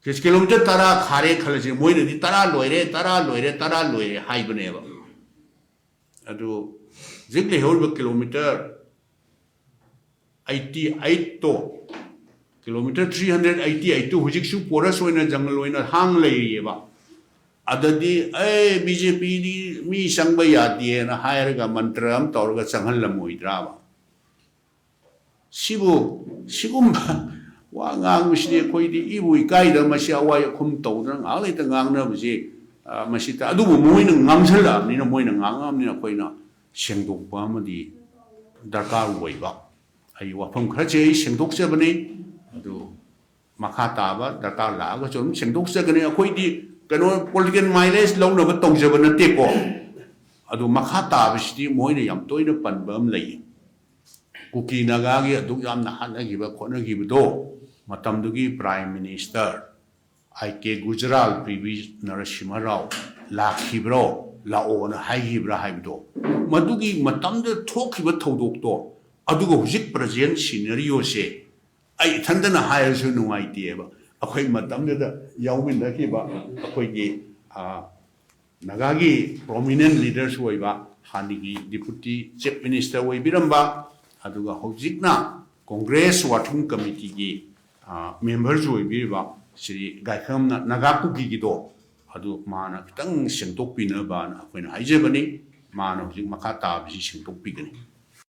ꯀꯤꯂꯣꯃꯤꯇꯔ ꯇꯔꯥ ꯈꯥꯔꯦ ꯈꯜꯂꯁꯤ, ꯃꯣꯏꯅꯗꯤ ꯇꯔꯥ ꯂꯣꯏꯔꯦ, ꯇꯔꯥ ꯂꯣꯏꯔꯦ, ꯇꯔꯥ ꯂꯣꯏꯔꯦ ꯍꯥꯏꯕꯅꯦꯕ꯫ ꯑꯗꯨ ꯍꯧꯖꯤꯛ ꯂꯩꯍꯧꯔꯤꯕ kilometre eighty eight, kilometre three hundred eighty eight ꯍꯧꯖꯤꯛꯁꯨ ꯄꯣꯔꯁ ꯑꯣꯏꯅ, ꯖꯪꯒꯜ ꯑꯣꯏꯅ ꯍꯥꯡ ꯂꯩꯔꯤꯑꯕ꯫ ꯑꯗꯗꯤ ꯑꯦ, ꯕꯤ ꯖꯦ ꯄꯤꯗꯤ ꯃꯤ ꯆꯪꯕ ꯌꯥꯗꯦꯅ ꯍꯥꯏꯔꯒ ꯃꯟꯇ꯭ꯔ ꯑꯃ ꯇꯧꯔꯒ ꯆꯪꯍꯜꯂꯝꯃꯣꯏꯗ꯭ꯔꯥꯕ? ꯁꯤꯕꯨ, ꯁꯤꯒꯨꯝꯕ ꯋꯥ ꯉꯥꯡꯕꯁꯤꯗꯤ ꯑꯩꯈꯣꯏꯗꯤ ꯏꯕꯨ ꯏꯀꯥꯏꯗ, ꯃꯁꯤ ꯑꯋꯥꯏ ꯑꯈꯨꯝ ꯇꯧꯗꯅ ꯉꯥꯏꯍꯥꯛ ꯂꯩꯇ ꯉꯥꯡꯅꯕꯁꯦ, ꯑ, ꯃꯁꯤꯗ꯫ ꯑꯗꯨꯕꯨ ꯃꯣꯏꯅ ꯉꯥꯡꯁꯜꯂꯛꯑꯕꯅꯤꯅ, ꯃꯣꯏꯅ ꯉꯥꯡꯉꯛꯑꯕꯅꯤꯅ ꯑꯩꯈꯣꯏꯅ ꯁꯦꯡꯗꯣꯛꯄ ꯑꯃꯗꯤ ꯗꯔꯀꯥꯔ ꯑꯣꯏꯕ꯫ ꯑꯩ ꯋꯥꯐꯝ ꯈꯔꯁꯦ ꯑꯩ ꯁꯦꯡꯗꯣꯛꯆꯕꯅꯤ꯫ ꯑꯗꯨ ꯃꯈꯥ ꯇꯥꯕ ꯗꯔꯀꯥꯔ ꯂꯥꯛꯑꯒꯁꯨ ꯑꯗꯨꯝ ꯁꯦꯡꯗꯣꯛꯆꯒꯅꯤ꯫ ꯑꯩꯈꯣꯏꯗꯤ ꯀꯩꯅꯣ, ꯄꯣꯂꯤꯇꯤꯀꯦꯜ ꯃꯥꯏꯂꯦꯖ ꯂꯧꯅꯕ ꯇꯧꯖꯕ ꯅꯠꯇꯦꯀꯣ꯫ ꯑꯗꯨ ꯃꯈꯥ ꯇꯥꯕꯁꯤꯗꯤ ꯃꯣꯏꯅ ꯌꯥꯝ ꯇꯣꯏꯅ ꯄꯟꯕ ꯑꯃ ꯂꯩ꯫ ꯀꯨꯀꯤ ꯅꯥꯒꯥꯒꯤ ꯑꯗꯨꯛ ꯌꯥꯝꯅ ꯍꯥꯠꯅꯈꯤꯕ ꯈꯣꯠꯅꯈꯤꯕꯗꯣ, ꯃꯇꯝꯗꯨꯒꯤ ꯄ꯭ꯔꯥꯏꯝ ꯃꯤꯅꯤꯁꯇꯔ ꯑꯥꯏ ꯀꯦ ꯒꯨꯖꯔꯥꯜ, ꯄꯤ ꯚꯤ ꯅꯔꯁꯤꯝꯍ ꯔꯥꯎ ꯂꯥꯛꯈꯤꯕ꯭ꯔꯣ, ꯂꯥꯛꯑꯣꯅ ꯍꯥꯏꯈꯤꯕ꯭ꯔꯥ ꯍꯥꯏꯕꯗꯣ, ꯃꯗꯨꯒꯤ ꯃꯇꯝꯗ ꯊꯣꯛꯈꯤꯕ ꯊꯧꯗꯣꯛꯇꯣ, ꯑꯗꯨꯒ ꯍꯧꯖꯤꯛ ꯄ꯭ꯔꯖꯦꯟ ꯁꯤꯅꯔꯤꯑꯣꯁꯦ ꯑꯩ ꯏꯊꯟꯇꯅ ꯍꯥꯏꯔꯁꯨ ꯅꯨꯡꯉꯥꯏꯇꯦꯕ꯫ ꯑꯩꯈꯣꯏ ꯃꯇꯝꯗꯨꯗ ꯌꯥꯎꯃꯤꯟꯅꯈꯤꯕ ꯑꯩꯈꯣꯏꯒꯤ, ꯑ, ꯅꯥꯒꯥꯒꯤ ꯄ꯭ꯔꯣꯃꯤꯅꯦꯟ ꯂꯤꯗꯔꯁꯨ ꯑꯣꯏꯕ, ꯍꯥꯟꯅꯒꯤ ꯗꯤꯄꯨꯇꯤ ꯆꯤꯐ ꯃꯤꯅꯤꯁꯇꯔ ꯑꯣꯏꯕꯤꯔꯝꯕ, ꯑꯗꯨꯒ ꯍꯧꯖꯤꯛꯅ ꯀꯣꯡꯒ꯭ꯔꯦꯁ ꯋꯥꯔꯀꯤꯡ ꯀꯃꯤꯇꯤꯒꯤ, ꯑ, ꯃꯦꯝꯕꯔꯁꯨ ꯑꯣꯏꯕꯤꯔꯤꯕ ꯁ꯭ꯔꯤ ꯒꯥꯏꯈꯝꯅ ꯅꯥꯒꯥ ꯀꯨꯀꯤꯒꯤꯗꯣ, ꯑꯗꯨ ꯃꯥꯅ ꯈꯤꯇꯪ ꯁꯦꯡꯗꯣꯛꯄꯤꯅꯕꯅ ꯑꯩꯈꯣꯏꯅ ꯍꯥꯏꯖꯕꯅꯤ꯫ ꯃꯥꯅ ꯍꯧꯖꯤꯛ ꯃꯈꯥ ꯇꯥꯕꯁꯤ ꯁꯦꯡꯗꯣꯛꯄꯤꯒꯅꯤ꯫